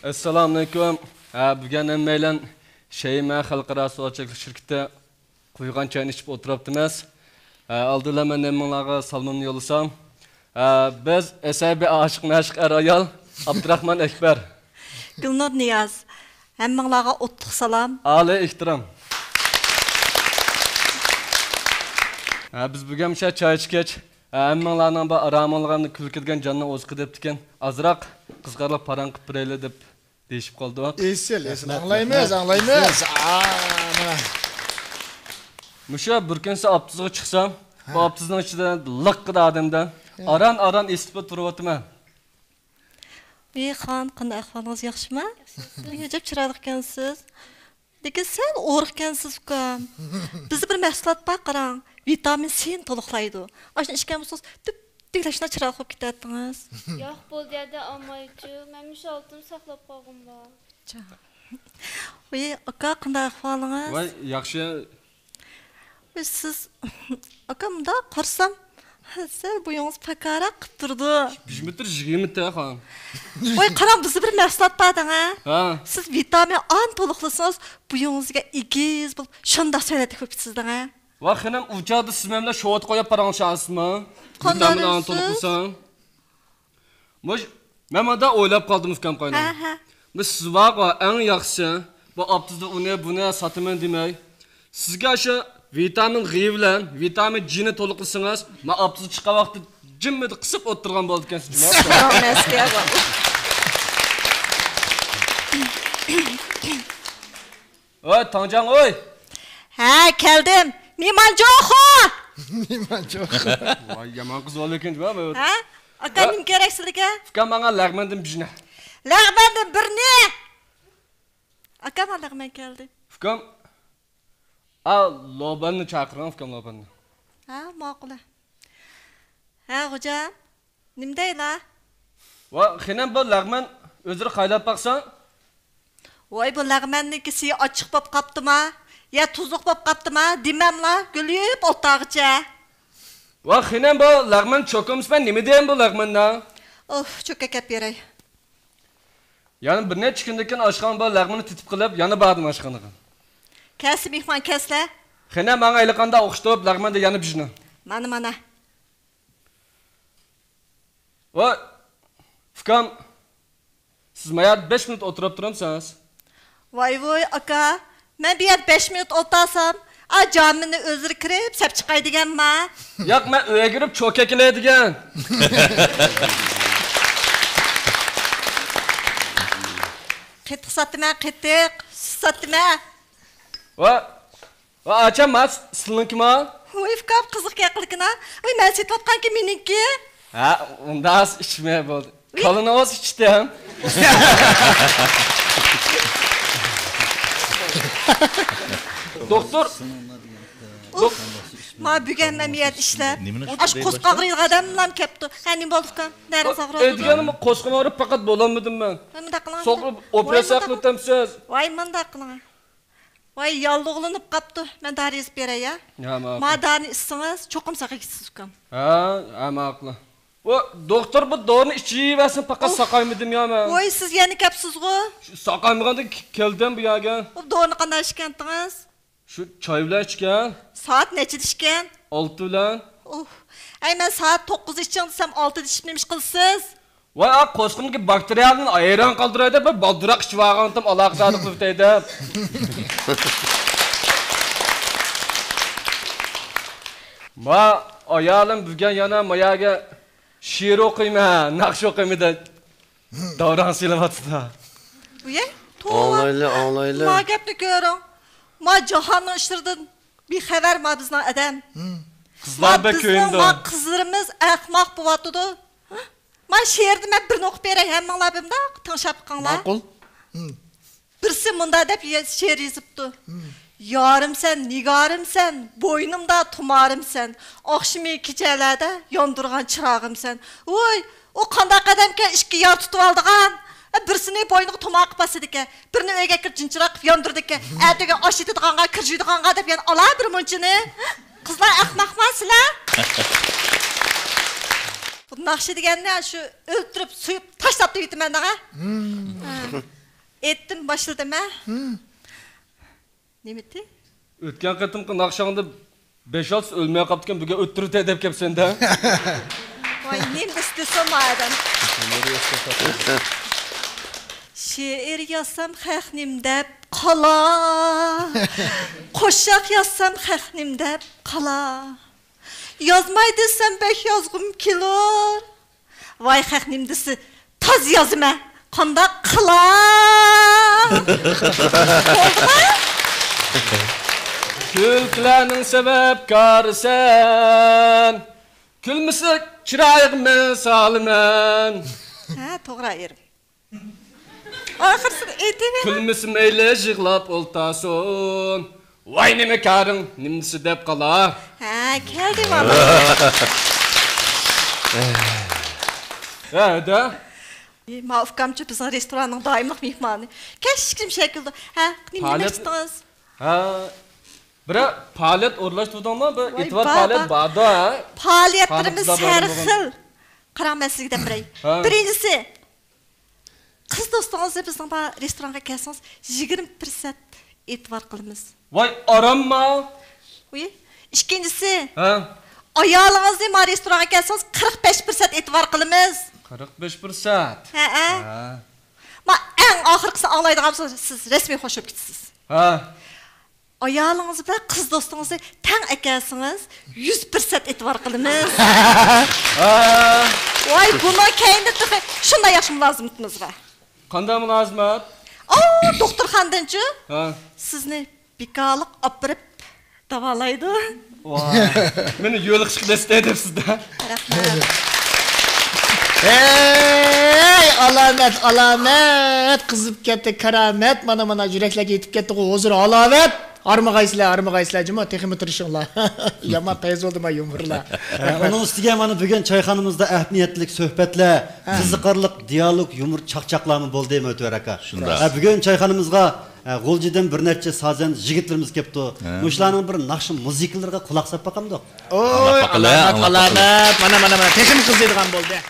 ئەسسالامۇئەلەيكۇم. ھە، بۈگۈن ھەممەيلەن شەيمە خەلقئارا سودا چەكلىك شىركىتى قۇيغان چاينى ئىچىپ ئولتۇرۇپتىمىز. ھە، ئالدى بىلەن مەن ھەممىڭلارغا سالىمىمنى يوللىسام. ھە، بىز ئەسەبىي ئاشىق مەشۇق ئەر ئايال ئابدۇراخمان ئەكبەر. گۈلنۇر نىياز. ھەممىڭلارغا ئوتلۇق سالام. ئالىي ئېھتىرام. ھە، بىز بۈگۈن مۇشۇ چاي ئىچكەچ، ھە، ھەممىڭلارنىڭ بۇ ئارامىڭلارنى كۈلكە دېگەن جاننىڭ ئوزۇقى دەپتىكەن. ئازراق قىزىقارلىق پاراڭ قىلىپ بېرەيلى دەپ دېيىشىپ قالدۇق. ئېسىل، ئېسىل. رەھمەت، ئاڭلايمىز، رەھمەت. ئاڭلايمىز. ئا، مانا. مۇشۇ بىر كۈنسى ئاپتىزغا چىقسام، بۇ ھە. ئاپتىزنىڭ ئىچىدە لىققىدە ئادەمدە ھە. ئاران-ئاران ئېسىتىپ تۇرۇۋاتىمەن. ۋى خان، قانداق ئەھۋالىڭىز، ياخشىمۇ؟ ۋى ئەجەب چىرايلىق ئىكەنسىز. لېكىن سەل ئورۇق ئىكەنسىز، ئۇكام. بىزدە بىر مەھسۇلات بار، قاراڭ. ۋىتامىن سىنى تولۇقلايدۇ. ئاشۇنى ئىچكەن بولسىڭىز، دۈپدۈگىلەك شۇنداق چىرايلىق بولۇپ كېتەتتىڭىز. ياق، بولدى، يەردە ئالمايچۇ. مەن مۇشۇ ئالتۇننى ساقلاپ قالغۇم بار. ۋى ئاكا، قانداق ئەھۋالىڭىز؟ ۋاي، ياخشى. ۋى سىز، ئاكا، مۇنداق قارىسام، سەل بويىڭىز پاكاراق قىپ تۇرىدۇ. بىر مېتىر يىگىرمە تە، خانىم. ۋاي، قاراڭ، بىزدە بىر مەھسۇلات بار دەڭە. ھە. سىز ۋىتامىن ئانى تولۇقلىسىڭىز، بويىڭىزغا ئېگىز بولۇپ، شۇنداق سۆلەتلىك بولۇپ كېتىسىز دەڭە. ۋاي، خېنىم، ئۇ چاغدا سىز مەن بىلەن شوۋا قويۇپ پاراڭلىشالىسىزمۇ؟ قانداق ۋىتامىن ئانى دەيسىز؟ تولۇقلىساڭ. مۇش، مەن مۇنداق ئويلاپ قالدىم، ئۇكام قاينام. ھە، ھە. مۇش، سىز بارغۇ، ئەڭ ياخشىسى، بۇ ئاپتىزدا ئۇنى، بۇنى ساتىمەن دېمەي، سىزگە شۇ ۋىتامىن غى بىلەن ۋىتامىن جىنى تولۇقلىسىڭىز، مەن ئاپتىزدا چىققان ۋاقىتتا جىممىدە قىسىپ ئولتۇرغان بولىدىكەنسىز، جۇمۇ. ۋاي، تاڭجاڭ، ۋاي! ھە، كەلدىم. نىمانجوخۇ! نىمانجوخۇ. ۋاي، يامان قىز بولىدىكەن، جۇمۇ. ھە؟ ئاكا، ھە؟ نېمە كېرەك سىلىگە؟ ئۇكام، ماڭا لەغمەندىن بىرنى. لەغمەندىن بىرنى! ئاكا، ماڭا لەغمەن كەلدى. ئۇكام، ئا، لوباننى چاقىرىڭ، ئۇكام، لوباننى. ھە، ماقۇل. ھە، خوجام. نېمە دەيلا؟ ۋا، خېنىم، بۇ لەغمەن ئۆزلىرى قايلاپ باقساڭ. ۋاي، بۇ لەغمەننىڭكى سۈيى ئاچچىق بوپ قاپتىما؟ يا تۇزلۇق بوپ قاپتىما؟ دېمەملا، گۈلۈپ ئولتاغىچە. ۋا، خېنىم، بۇ لەغمەن چوكۇمسىمەن، نېمە دېيەن بۇ لەغمەننى؟ ئۇھ، چوكا كەپ بېرەي. يەنە بىر نەچچە كۈندىن كېيىن ئاشخانا بۇ لەغمەننى تېتىپ قىلىپ، يەنە باردىم ئاشخانىغا. كەلسە مېھمان كەلسىلە. خېنىم، ماڭا ھېلىقاندا ئوخشىتىپ، لەغمەندە يەنە بىژنى. مانا، مانا. ۋاي، ئۇكام، سىز ما يەردە بەش مىنۇت ئولتۇرۇپ تۇرامسىز؟ ۋاي ۋۇي، ئاكا، مەن بۇ يەردە بەش مىنۇت ئولتۇرسام، ئا، جامىنى ئۆزلىرى كىرىپ سەپ چىقاي دېگەنما؟ ياق، مەن ئۆيگە كىرىپ چوكا ئەكېلەي دېگەن. قېتىق ساتتىمەن، قېتىق، سۈت ساتتىمەن. ۋا، ۋا، ئاچام، ما، سىلىنىڭكىما؟ ۋاي، ئۇكام، قىزىق گەپ قىلىكىنا. ۋاي، مەن سېتىۋاتقانكى مېنىڭكى. ھە، ئۇنداس ئىچمە بولدى. ۋاي. كالىنى ئوز ئىچتىم. دوختۇر. ئۇف، ما بۈگۈن مەن بۇ يەردە ئىشلەپ، ئاش قورسىقى ئاغرىيدىغان ئادەملەرمۇ كەپتۇ. ھە، نېمە بولدى ئۇكام؟ نەرىڭىز ئاغرىۋاتىدۇ؟ ئەي، دېگەنىم، قورسىقىم ئاغرىپ پەقەت بولالمىدىم مەن. ۋاي، مۇنداق قىلىڭ. سوقۇپ ئوپېراتسىيە قىلىۋېتەمسىز؟ ۋاي، مۇنداق قىلىڭ. ۋاي، ياللۇغلىنىپ قاپتۇ. مەن دارى يېزىپ بېرەي، يا؟ ھە، ماقۇل. ما دارىنى ئىچسىڭىز، چوقۇم ساقىيىسىز، ئۇكام. ھە، ھە، ماقۇل. ۋاي، دوختۇر، بۇ دورىنى ئىچىۋەرسىڭ، پەقەت ساقايمىدىم يا مەن. ۋاي، سىز يەنە كەپسىزغۇ؟ شۇ ساقايمىغاندىن كېلىپ كەلدىم بۇ يەرگە. بۇ دورىنى قانداق ئىچكەنتىڭىز؟ شۇ چاي بىلەن ئىچكەن. سائەت نەچچىدە ئىچكەن؟ ئالتە بىلەن. ئۇھ. ئەي، مەن سائەت توققۇزدا ئىچىڭ دېسەم، ئالتىدا ئىچىپ نېمە ئىش قىلىسىز؟ ۋاي، ئا، قورسىقىمدىكى باكتېرىيەلەرنى ھەيران قالدۇراي دەپ، بىر بالدۇراق ئىچىۋالغانتىم، ئالاقىدارلىق قىلىۋېتەي دەپ. ما، ئايالىم بۈگۈن يەنە ما يەرگە شېئىر ئوقۇيمەن، ناخشا ئوقۇيمەن دەپ داۋراڭ سېلىۋاتىدۇ. ۋىي، توۋا. ئاڭلايلى، ئاڭلايلى. ما گەپنى كۆرۈڭ. ما جاھاننىڭ ئىشلىرىدىن بىخەۋەر ما بىزنىڭ ئادەم. قىزلار بەك كۆيۈندى. ما قىزلىرىمىز ئەخمەق بوۋاتىدۇ. ھە؟ ما شېئىرنى مەن بىرنى ئوقۇپ بېرەي، ھەممىڭلار بىمداق تىڭشاپ بېقىڭلار. ماقۇل. ھىم. بىرسى مۇنداق دەپ يە-، شېئىر يېزىپتۇ. ھىم. يارىمسەن، نىگارىمسەن، بوينۇمدا تۇمارىمسەن، ئاخشىمى كېچەلەردە ياندۇرغان چىراغىمسەن. ۋوي، ئۇ قانداق ئادەمكەن، ئىككى يار تۇتۇۋالىدىغان؟ بىرسىنى بوينىغا تۇمار قىلىپ باسىدىكەن، بىرىنى ئۆيگە ئەكىرىپ جىنچىراق قىلىپ ياندۇرىدىكەن، ئەتىگەن ئاش ئېتىدىغانغا، كىر جۇيىدىغانغا دەپ يەنە ئالا بىر مۇنچىنى. قىزلار ئەخمەقما سىلەر؟ بۇ ناخشا دېگەننى شۇ ئۆلتۈرۈپ، سويۇپ، تاشلاپ دەۋېتىمەن دەڭە. ھىم. ھە. ئېيتتىم، باشلىدىم، ھە؟ ھىم. نېمىتى؟ ئۆتكەن قېتىمقى ناخشاڭدا بەش-ئالتىسى ئۆلمەي قاپتىكەن، بۈگۈن ئۆتتۈرۈۋېتەي دەپ كەپسەن-دە. ۋاي، نېمە دېسە دېسۇن ئادەم. شېئىر يازسام خەقنىم دەپ قالا. قوشاق يازسام خەقنىم دەپ قالا. يازماي دېسەم بەك يازغۇم كېلۇر. ۋاي خەق نېمە دېسە تاز يازىمەن. قانداق قىلا؟ بولدىما؟ كۈلكىلەرنىڭ سەۋەبكارىسەن. كۈلمىسە چىرايىغا مەن سالىمەن. ھە، توغرا ئېرىم. ئاخىرسىدا ئېيتىۋېرىڭ. كۈلمىسە مەيلى يىغلاپ ئولتاسۇن. ۋاي نېمە كارىڭ، نېمىسى دەپ قالا. ھە، كەلدى مانا. ھە، دە. ما ئۇكامچۇ بىزنىڭ رېستوراننىڭ دائىملىق مېھمانى. كەچكىچە شەكىلدە. ھە، نېمە پائالىيەت دېمەكچىدىڭىز؟ ھە، بىرەر پائالىيەت ئورۇنلاشتۇردۇڭلار، بىر ۋاي، ئېتىۋار بار، پائالىيەت بار. باردۇ، ھە؟ پائالىيەتلىرىمىز ھەر خىل. قاراڭ، مەن سىزگە دەپ بېرەي. ھە. بىرىنچىسى، قىز دوستىڭىزنى بىزنىڭ بار رېستورانغا كەلسىڭىز، يىگىرمە پىرسەنت ئېتىبار قىلىمىز. ۋاي، ئارامما؟ ئۇي، ئىككىنچىسى، ھە؟ ئايالىڭىزنى ما رېستورانغا كەلسىڭىز، قىرىق بەش پىرسەنت ئېتىبار قىلىمىز. قىرىق بەش پىرسەنت؟ ھەئە. ھە. ما ئەڭ ئاخىرقىسىنى ئاڭلايدىغان بولسىڭىز، سىز رەسمىي خوش بولۇپ كېتىسىز. ھە. ئايالىڭىز بىلەن قىز دوستىڭىزنى تەڭ ئەكەلسىڭىز، يۈز پىرسەنت ئېتىبار قىلىمىز. ھە. ۋاي، بۇنىڭ كەينىدە تېخى شۇنداق ياخشى مۇلازىمىتىمىز بار. قانداق مۇلازىمەت؟ ئاۋۇ، دوختۇرخانىدىنچۇ؟ ھە. سىزنى بىكارلىق ئاپىرىپ داۋالايدۇ. ۋاي، مېنى يۆلىقىشقا دەستە دەپسىز-دە. رەھمەت. ھەي، ئالامەت، ئالامەت، قىزىپ كەتتى كارامەت. مانا، مانا، يۈرەكلەرگە يېتىپ كەتتىغۇ ھۇزۇر، ھالاۋەت. ھارمىغايسىلەر، ھارمىغايسىلەر جۇمۇ، تېخىمۇ تىرىشىڭلار. يامان پەيز بولدىما يۇمۇرلار. ھە، ئۇنىڭ ئۈستىگە مانا بۈگۈن چايخانىمىزدا ئەھمىيەتلىك سۆھبەتلەر، ھە، قىزىقارلىق دىيالوگ، يۇمۇر، چاقچاقلارمۇ بولدى، مۆتىۋەر ئاكا. شۇنداق. ھە، بۈگۈن چايخانىمىزغا، ھە، غۇلجىدىن بىر نەچچە سازەن يىگىتلىرىمىز كەپتۇ. ھە. مۇشۇلارنىڭ بىر ناخشا مۇزىكىلىرىغا قۇلاق ساپ باقامدۇق؟ ئوي، ئاڭلاپ باقىلى، ئالامەت، ئاڭلاپ باقىلى. ئالامەت. مانا، مانا، مانا، تېخىمۇ قىزىيدىغان بولدى.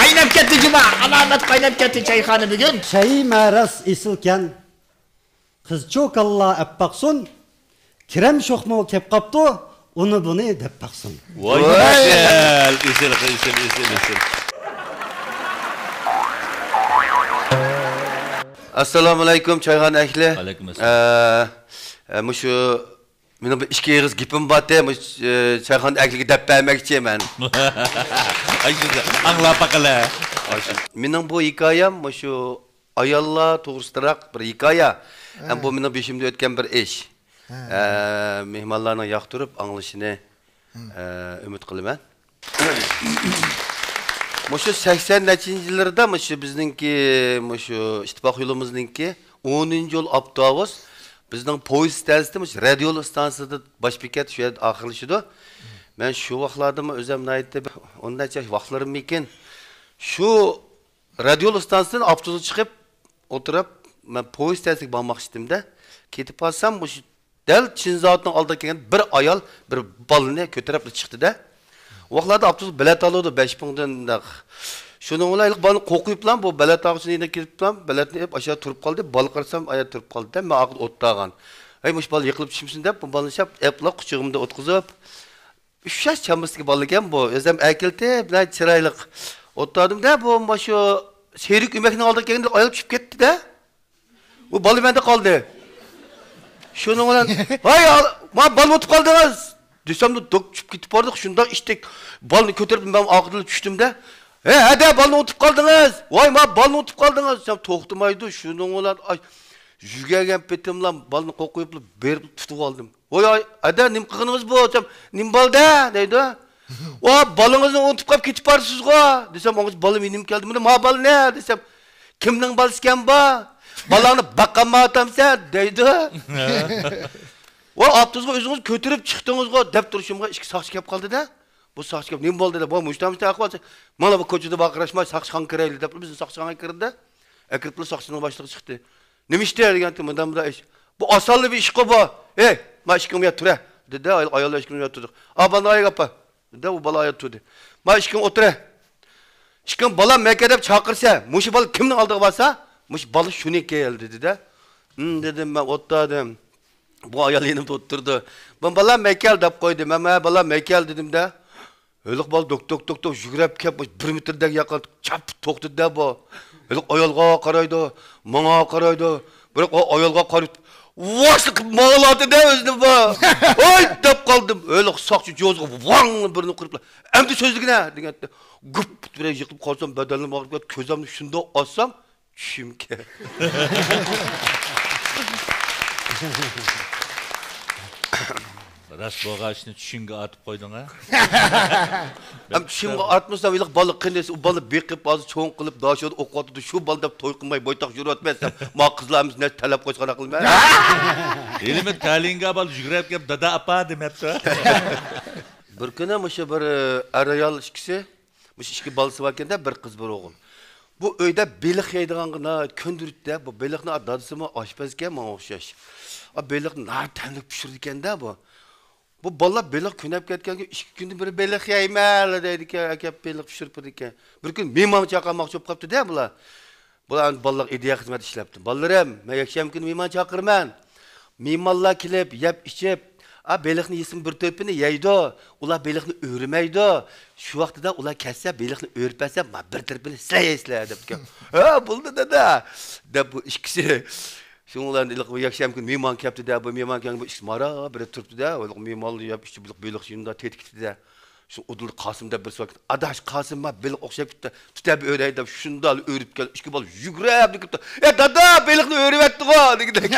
قايناپ كەتتى جۇما، ئالامەت قايناپ كەتتى چايخانا بۈگۈن. چەيمە راست ئېسىلكەن، قىزچۇ كاللا ئەپ باقسۇن، كىرەم شوخمۇ كەپ قاپتۇ، ئۇنى بۇنى دەپ باقسۇن. ۋاي، ۋاي. ئېسىل، ئېسىل، ئېسىل، ئېسىل. ئەسسالامۇئەلەيكۇم، چايخانا ئەھلى. ۋەئەلەيكۇم ئەسسالام. ئە، ئە، مۇشۇ مېنىڭ بىر ئىككى ئېغىز گېپىم بارتى، مۇشۇ، ئە، چايخانا ئەھلىگە دەپ بەرمەكچى مەن. ئاي، شۇ، ئاڭلاپ باقىلى. مېنىڭ بۇ ھېكايەم مۇشۇ ئاياللار توغرىسىدىراق بىر ھېكايە. ھە. ھەم بۇ مېنىڭ بېشىمدىن ئۆتكەن بىر ئىش. ھە. ئە، مېھمانلارنىڭ ياقتۇرۇپ ئاڭلىشىنى، ھە، ئە، ئۈمىد قىلىمەن. مۇشۇ سەكسەن نەچچىنچى يىللىرىدا مۇشۇ بىزنىڭكى، مۇشۇ ئىتتىپاق يولىمىزنىڭكى ئونىنچى يول ئاپتوبۇس بىزنىڭ پويىز ئىستانسىسىدا، مۇشۇ رادىيول ئىستانسىسىدا باش بېكەت شۇ يەردە ئاخىرلىشىدۇ. مەن شۇ ۋاقىتلاردىمۇ ئۆزۈم ناھايىتى بىر ئون نەچچە ياش ۋاقىتلىرىممىكىن، شۇ رادىيول ئىستانسىسىدىن ئاپتوبۇسقا چىقىپ ئولتۇرۇپ، مەن پويىز ئىستانسىسىگە بارماقچى ئىدىم-دە. كېتىپ قالسام، مۇشۇ دەل چىن زاۋۇتنىڭ ئالدىغا كەلگەن بىر ئايال بىر بالىنى كۆتۈرۈپلا چىقتى-دە. ئۇ ۋاقىتلاردا ئاپتوبۇس بەلەت ئالىدۇ، بەش پۇڭدىن مۇنداق. شۇنىڭ بىلەن ھېلىقى بالىنى قوقۇيۇپلا، بۇ بەلەت ئالغۇچىنىڭ يېنىغا كېلىپلا، بەلەتنى ئېلىپ ئاشۇ يەردە تۇرۇپ قالدى. بالا قارىسام، ئاياغدا تۇرۇپ قالدى-دە. مەن ئارقىدا ئولتۇرغان. ھەي، مۇشۇ بالا يىقىلىپ چۈشمىسۇن دەپ، بۇ بالىنى شەپ ئېلىپلا قۇچىقىمدا ئولتۇرغۇزۇپ، ئۈچ ياش چامىسىدىكى بالىكەن بۇ. ئۆزۈم ئەكېلىپ، بىلەن چىرايلىق ئولتۇردۇم-دە، بۇ مانا شۇ سېرىك ئۆمەكنىڭ ئالدىغا كەلگەندە ئايال چۈشۈپ كەتتى-دە. بۇ بالا مەندە قالدى. شۇنىڭ بىلەن، ۋاي، ما بالىنى ئۇنتۇپ قالدىڭىز دېسەمدە، دوك چۈشۈپ كېتىپ باردۇق. شۇنداق ئىشتەك بالىنى كۆتۈرۈپ، مەن ئارقىدىن چۈشتۈم-دە. ھە، ھەدە، بالىنى ئۇنتۇپ قالدىڭىز. ۋاي، ما بالىنى ئۇنتۇپ قالدىڭىز دېسەم، توختىمايدۇ. شۇنىڭ بىلەن، ئاي، يۈگۈرگەن پېتىملا بالىنى قوقۇيۇپلا بېرىپ تۇتۇپ ئالدىم. ۋاي، ئاي، ئەدە، نېمە قىلغىنىڭىز بۇ دېسەم، نېمە بولدى دەيدۇ. ۋا، بالىڭىزنى ئۇنتۇپ قاپ كېتىپ بارسىزغۇ دېسەم، ئاڭغىچە بالام يېنىمغا كەلدى. بۇنى ما بالا نە دېسەم، كىمنىڭ بالىسىكەن بۇ؟ بالاڭنى باقالمايۋاتامسەن دەيدۇ. ۋا، ئاپتوبۇسقا ئۆزىڭىز كۆتۈرۈپ چىقتىڭىزغۇ دەپ تۇرۇشۇمغا ئىككى ساقچى كەپ قالدى-دە. بۇ ساقچى كەپ، نېمە بولدى دەپ، ۋا، مۇشۇنداق ئەھۋال، مانا بۇ كوچىدا ۋارقىراشماي، ساقچىخانىغا كىرەيلى دەپ، بىزنى ساقچىخانىغا كىردى. ئەكىرىپلا ساقچىنىڭ باشلىقى چىقتى. نېمە ئىشتى دېگەنتى، مۇنداق مۇنداق ئىش. بۇ ئاسانلا بىر ئىشقۇ بۇ. ئەي، ما ئىككىڭ بۇ يەردە تۇرە دېدى. ئايال ئىككىڭ بۇ يەردە تۇردى. ئا، بالا ئاياغ ئاپا دېدى. ئۇ بالا ئاياغ تۇردى. ما ئىككىڭ ئولتۇرە. ئىككىڭ بالا مەكە دەپ چاقىرسا، مۇشۇ بالا كىمنىڭ ئالدىغا بارسا، مۇشۇ بالا شۇنىڭكى دېدى-دە. ھىم دېدىم، مەن ئولتۇردۇم. بۇ ئايال يېنىمدا ئولتۇردى. مەن بالا مەكەل دەپ قويدى. مەن، مەن بالا مەكەل دېدىم-دە. ھېلىقى بالا دوك، دوك، دوك، دوك يۈگۈرۈپ كېلىپ، بىر مېتىردەك ياققان چاپ توختىدى-دە بۇ. ھېلىقى ئايالغا قارايدۇ، ماڭا قارايدۇ. بىراق ئۇ ئايالغا قاراپ، ۋاس قىلىپ ماڭىۋاتىدۇ-دە ئۆزىنى بۇ. ۋاي دەپ قالدىم. ھېلىقى ساقچى جوزىغا ۋاڭ بىرنى قىلىپلا، ئەمدى سۆزلىگىنە دېگەنتى. گۈپ بىرەر يىقىلىپ قالسام، بەدەنلىرىم ئاغرىپ كەتتى، كۆزۈمنى شۇنداق ئاچسام، چۈشۈمكەن. راست بولغان ئىشنى چۈشۈڭگە ئارتىپ قويدۇڭ ھە؟ ھەم چۈشۈمگە ئارتمىسام، ھېلىقى بالا قېنى، ئۇ بالا بېقىپ، ھازىر چوڭ قىلىپ، داشودا ئوقۇۋاتىدۇ، شۇ بالا دەپ توي قىلماي بويتاق يۈرۈۋاتىمەن دەپ، ما قىزلار ھەممىسى نەچچە تەلەپ قويسا قانداق قىلىمەن؟ ھېلىمۇ تەلىيىڭگە بالا يۈگۈرۈپ كېلىپ، دادا، ئاپا دېمەپتۇ. بىر كۈنى مۇشۇ بىر، ئە، ئەر-ئايال ئىككىسى مۇشۇ ئىككى بالىسى باركەن-دە، بىر قىز، بىر ئوغۇل. بۇ ئۆيدە بېلىق يەيدىغانغا ناھايىتى كۆندۈرۈتتى-دە. بۇ بېلىقنى دادىسىمۇ ئاشپەزكەن، ماڭا ئوخشاش. ئا، بېلىقنى ناھايىتى تەملىك پىشۇرىدىكەن-دە بۇ. بۇ بالىلار بېلىق كۆنەپ كەتكەنكەن، ئىككى كۈندىن بىرى بېلىق يەيمەن دەيدىكەن، ئەكەپ بېلىق پىشۇرۇپ بېرىدىكەن. بىر كۈنى مېھمان چاقىرماقچى بولۇپ قاپتۇ-دە بۇلار. بۇلار ئەمدى بالىلارغا ئىدىيە خىزمەت ئىشلەپتۇ. بالىلىرىم، مەن يەكشەنبە كۈنى مېھمان چاقىرىمەن. مېھمانلار كېلىپ، يەپ ئىچىپ، ئا، بېلىقنى يېسىمۇ بىر تۆپىنى يەيدۇ، ئۇلار بېلىقنى ئۆرۈمەيدۇ. شۇ ۋاقتىدا ئۇلار كەتسە، بېلىقنى ئۆرۈپ بەرسەم، ما بىر تەرىپىنى سىلەر يەيسىلەر دەپتىكەن. ھە، بولدى دادا دەپ بۇ ئىككىسى. شۇنىڭ بىلەن ھېلىقى بۇ يەكشەنبە كۈنى مېھمان كەپتۇ-دە، بۇ مېھمان كەلگەن بۇ ئىككىسى مارا بىرى تۇرۇپتۇ-دە، ھېلىقى مېھمانلار يەپ ئىچىپ، بېلىق، بېلىق شۇنداق تېتىكتى-دە. شۇ ئۇدۇلدا قاسىم دەپ بىرسى بار. ئاداش، قاسىم، ما بېلىق ئوخشاپ كېتىپتۇ، تۇتۇپ ئۆرەي دەپ شۇنداق ئۆرۈپ كەل، ئىككى بالا يۈگۈرۈپ كېلىپتۇ. ئە دادا، بېلىقنى ئۆرۈۋەتتىغۇ دېگۈدەك.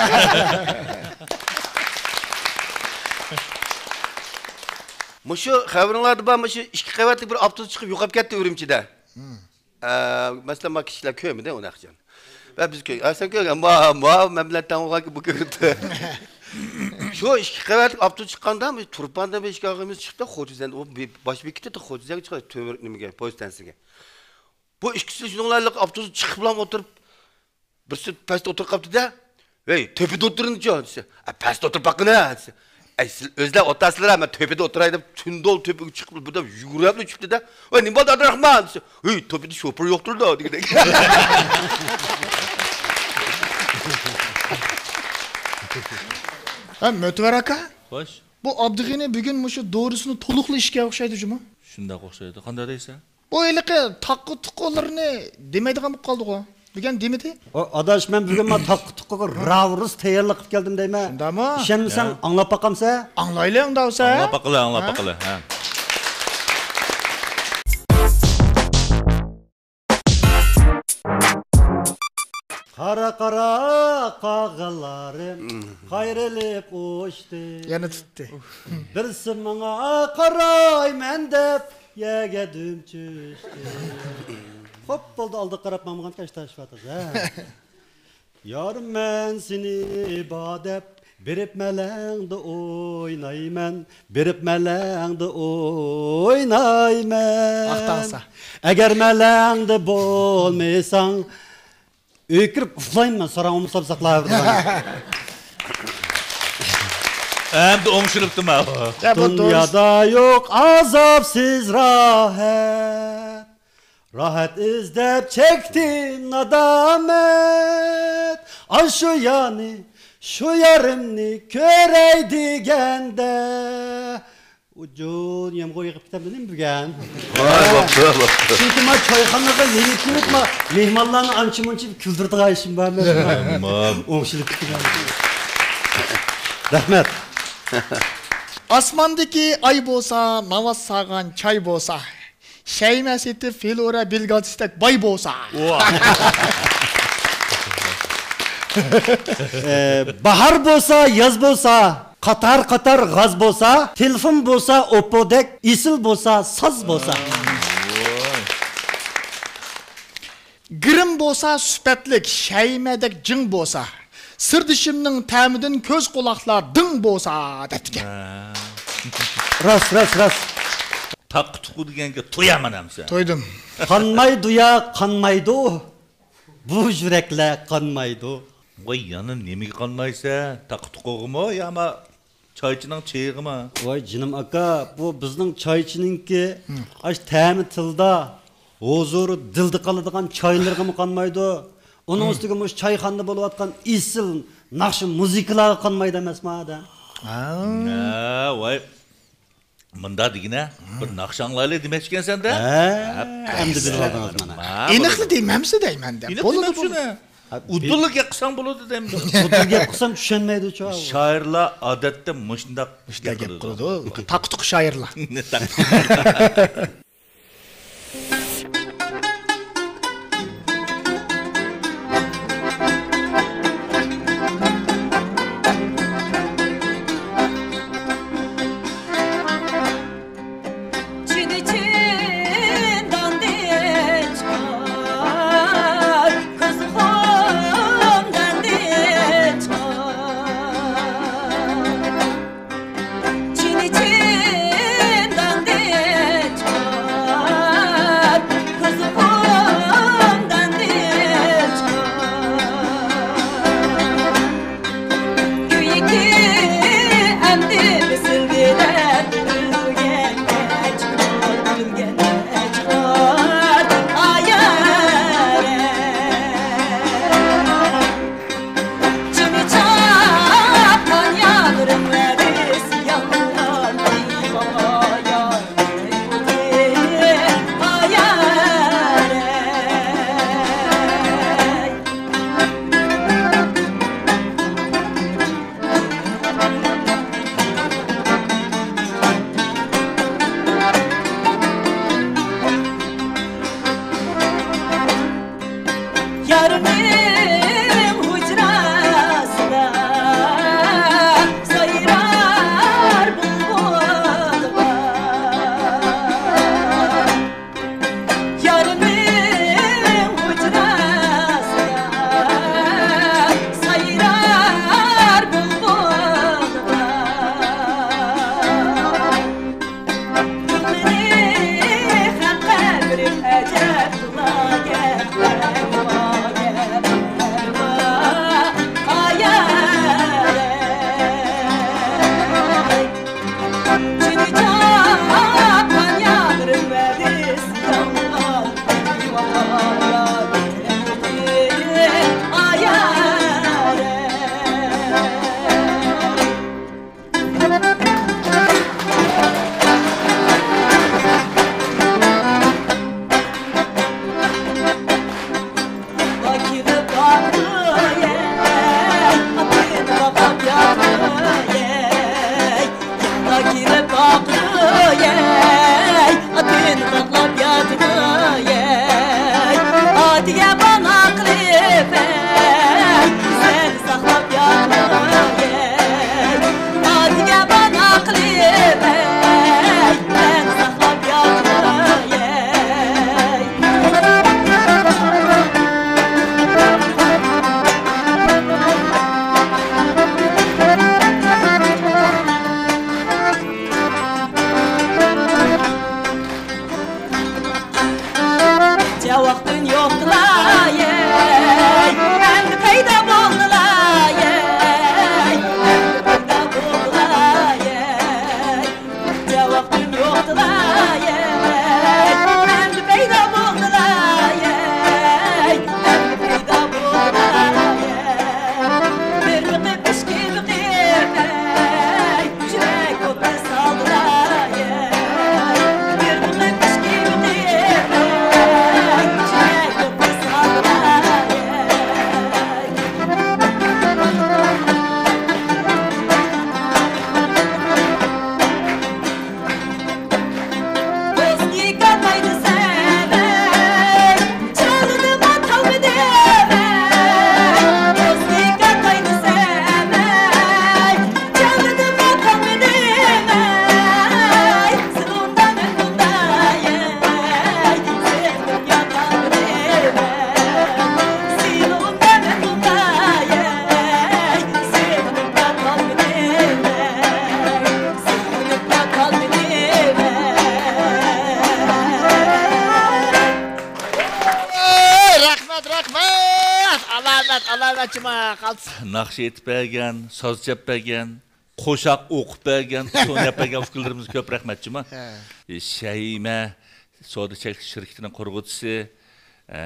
مۇشۇ خەۋىرىڭلاردا بار، مۇشۇ ئىككى قەۋەتلىك بىر ئاپتوبۇس چىقىپ يوقاپ كەتتى ئۈرۈمچىدە. ئە، مەسىلەن، ما كىشىلەر كۆرمىدى ئۇنى ئەخچان. ۋە بىز كۆر-، ئە، سەن كۆرگەن، ما، ما، مەن بىلەن تەڭ بولغانكى بۇ كۆرۈپتۇ. شۇ ئىككى قەۋەتلىك ئاپتوبۇس چىققاندا، بىز تۇرپاندىن بىر ئىككى ئاغىمىز چىقتى، خوتۇزەن، ئۇ بى-، باش بېكىتى خوتۇزەنگە چىقتى، تۆمۈر نېمىگە، پويىز ئىستانسىسىگە. بۇ ئىككىسى شۇنىڭ بىلەن ئاپتوبۇس چىقىپلا ئولتۇرۇپ، بىرسى پەستە ئولتۇرۇپ قاپتۇ-دە، ھەي، تۆپىدە ئولتۇرۇڭچۇ دېسە، ئە، پەستە ئۆتۈپ باققىنا دېسە، ئەي، سىز ئۆزلەر ئولتۇراسىلەر، مەن تۆپىدە ئولتۇراي دەپ، تۈندە تۆپىگە چىقىپ، بىردەم يۈگۈرۈپلا چۈشۈپتۇ-دە. ۋاي، نېمە بولدى، ئابدۇراخمان دېسە، ھەي، تۆپىدە شوپۇر يوقتۇر-دە دېگۈدەك. ھە، مۆتىۋەر ئاكا. خوش. بۇ ئابدۇغېنى بۈگۈن مۇشۇ دورىسىنى تولۇقلا ئىچكەن ئوخشايدۇ جۇمۇ. شۇنداق ئوخشايدۇ. قانداق دەيسەن؟ بۇ ھېلىقى تاققا تۇققۇلىرىنى دېمەيدىغان بولۇپ قالدىغۇ. دېگەن دېمىدى؟ ئۇ، ئاداش، مەن بۈگۈن مانا تاققا تۇققىغا راۋۇرۇس تەييارلىق قىلىپ كەلدىم دەيمەن. شۇنداقمۇ؟ ئىشەنمىسەڭ، ھە، ئاڭلاپ باقامسەن؟ ئاڭلايلى ئۇنداق بولسا. ئاڭلاپ باقىلى، ئاڭلاپ ھە؟ باقىلى. ھە. قارا، قارا قاغىلارىم قايرىلىپ ئۇچتى. يەنە تۇتتى. بىرسى ماڭا قارايمەن دەپ يەرگە دۈم چۈشتى. خوپ، بولدى، ئالدىغا قاراپ ماڭمىغان كەشتاشىۋاتىدۇ. يارىم، مەن سېنى بار دەپ بېرىپ مەلەڭدە ئوينايمەن، بېرىپ مەلەڭدە ئوينايمەن. ئاختاڭسا. ئەگەر مەلەڭدە بولمىساڭ، ئۆيگە كىرىپ ئۇخلايمەن، ساراڭ ئۇمساپ ساقلاۋېرىدىغان. ئەمدى ئوڭشىلىپتىما ئۇ؟ دۇنيادا يوق ئازابسىز راھەت. راھەت ئىزدەپ چەكتىم نادامەت. ئاشۇ يارنى، شۇ يارىمنى كۆرەي دېگەندە. ئۇجۇن يامغۇر يېغىپ كېتەمدۇ نېمە بۈگۈن؟ ۋاي، بوپتۇ، بوپتۇ. چۈنكى ما چايخانىغا مېنى كېلىپ، ما مېھمانلارنى ئانچە-مۇنچە كۈلدۈرىدىغان ئىشىم بار مەن. ئوڭشىلىپ كېتىدىغان. رەھمەت. ئاسماندىكى ئاي بولسا، ناۋات سالغان چاي بولسا، شەيمە سېتىپ فلورا بىل گېيتستەك باي بولسا. ئە، باھار بولسا، ياز بولسا، قاتار-قاتار غاز بولسا، تېلېفون بولسا، ئوپپودەك ئېسىل بولسا، ساز بولسا. گىرىم بولسا سۈپەتلىك، شەيمەدەك جىڭ بولسا، سىردىشىمنىڭ تەمىدىن كۆز قۇلاقلار دىڭ بولسا، دەپتىكەن. ھە. راست، راست، راست. تاققا تۇقۇ دېگەنگە تويامەن ئەمسە. تويدۇم. قانمايدۇ يا، قانمايدۇ. بۇ يۈرەكلەر قانمايدۇ. ۋاي، يەنە نېمىگە قانمايسەن؟ تاققا تۇقۇغىمۇ ياما چايچىنىڭ چېيىغىمۇ؟ ۋاي جېنىم ئاكا، بۇ بىزنىڭ چايچىنىڭكى ئاش تەمى تىلدا، ھۇزۇرى دىلدا قالىدىغان چايلىرىغىمۇ قانمايدۇ. ئۇنىڭ ئۈستىگە مۇشۇ چايخانىدا بولۇۋاتقان ئېسىل ناخشا مۇزىكىلارغا قانمايدۇ ئەمەسمۇ ئادەم؟ ھە، ۋاي. مۇندا دېگىنە، بىر ناخشا ئاڭلايلى دېمەكچىكەنسەن-دە. ھە، ئەمدى بىلىۋالدىڭىز مانا. ئېنىقلا دېمەمسە دەيمەن دە. ئېنىق بولىدۇ، دېمەمسىنە. بولىدۇ. ئۇدۇللا گەپ قىلساڭ بولىدۇ دەيمەن. ئۇدۇل گەپ قىلسام چۈشەنمەيدۇ چاۋ. شائىرلار ئادەتتە مۇشۇنداق مۇشۇنداق گەپ قىلىدۇ. تاقا تۇقۇ شائىرلار. چىنى چىنداندىن چىقار، كۆزى خۇمداندىن چىقار. چىنى چىنداندىن چىقار، كۆزى خۇمداندىن چىقار. كۆيۈكى ئەمدى بېسىلدى دەپ، ئۆلگەنگە چىقار، ئۆلگەنگە چىقار، ئايارەي. جىمى چاققان يارىم ۋەدىسى يانغان، ئايارەي، ئايارەي. يارنىڭ ھۇجراسىدا سايرار بۇلبۇللار. يارنىڭ ھۇجراسىدا سايرار بۇلبۇللار. كۈنلىرى خەققە بېرىپ ئەجەب تولا گەپلەر، تولا گەپلەر بار. ئايارەي. ۋاقتىم يوقتىلاي، ئەمدى پەيدا بولدىلاي، ئەمدى پەيدا بولدىلاي. بىر بېقىپ، ئىككى بېقىپ، يۈرەك ئوتى سالدىلاي. بىر بېقىپ، ئىككى بېقىپ، يۈرەك ئوتى سالدىلاي. رەھمەت، رەھمەت! ئالامەت، ئالامەت جۇما قالسۇن. ناخشا ئېيتىپ بەرگەن، ساز چېلىپ بەرگەن، قوشاق ئوقۇپ بەرگەن، ئۇسسۇل يەپ بەرگەن ئۇكىلىرىمىزگە كۆپ رەھمەت جۇما. ھە. شەيمە سودا چەكلىك شىركىتىنىڭ قۇرغۇچىسى، ئە،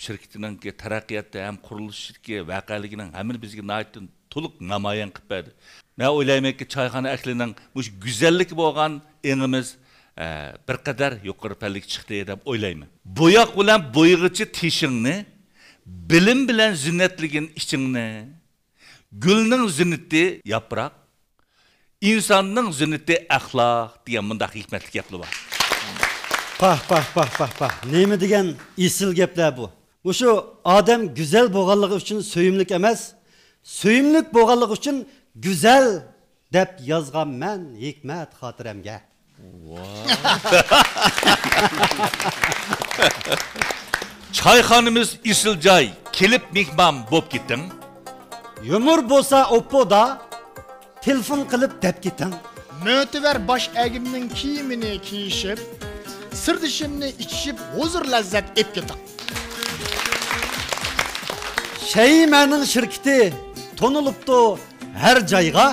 شىركىتىنىڭكى تەرەققىياتتا ھەم قۇرۇلۇشىدىكى ۋەقەلىكىنىڭ ھەممىنى بىزگە ناھايىتى تولۇق نامايان قىلىپ بەردى. مەن ئويلايمەنكى، چايخانا ئەھلىنىڭ مۇشۇ گۈزەللىكى بولغان ئېڭىمىز، ئە، بىر قەدەر يۇقىرى پەللىگە چىقتى دەپ ئويلايمەن. بوياق بىلەن بويىغىچە تېشىڭنى، بىلىم بىلەن زىننەتلىگىن ئىچىڭنى، گۈلنىڭ زىننىتى ياپراق، ئىنساننىڭ زىننىتى ئەخلاق دېگەن مۇنداق ھېكمەتلىك گەپلەر بار. پاھ، پاھ، پاھ، پاھ، پاھ. نېمە دېگەن ئېسىل گەپلەر بۇ. مۇشۇ ئادەم گۈزەل بولغانلىقى ئۈچۈن سۆيۈملۈك ئەمەس، سۆيۈملۈك بولغانلىقى ئۈچۈن گۈزەل دەپ يازغانمەن ھېكمەت خاتىرەمگە. چايخانىمىز ئېسىل جاي، كېلىپ مېھمان بوپ كېتىڭ. يۇمۇر بولسا ئوپپودا، تېلېفون قىلىپ دەپ كېتىڭ. مۆتىۋەر باش ئەگىمنىڭ كىيىمىنى كىيىشىپ، سىردىشىمنى ئىچىشىپ، ھۇزۇر لەززەت ئېپ كېتىڭ. شەيمەنىڭ شىركىتى تونۇلۇپتۇ ھەر جايغا،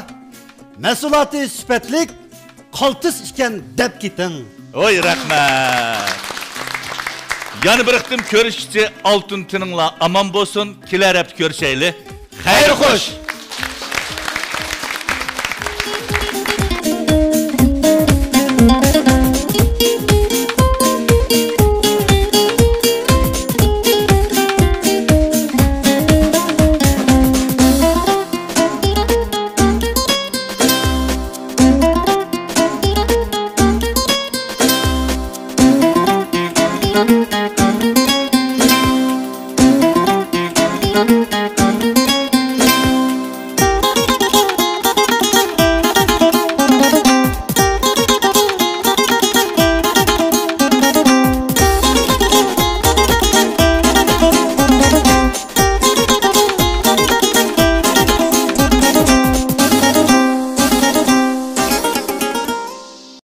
مەھسۇلاتى سۈپەتلىك، قالتىس ئىكەن دەپ كېتىڭ. ۋاي، رەھمەت. يەنە بىر قېتىم كۆرۈشكىچە ئالتۇن تېنىڭلار ئامان بولسۇن. كېلەر ھەپتە كۆرۈشەيلى. خەير خوش.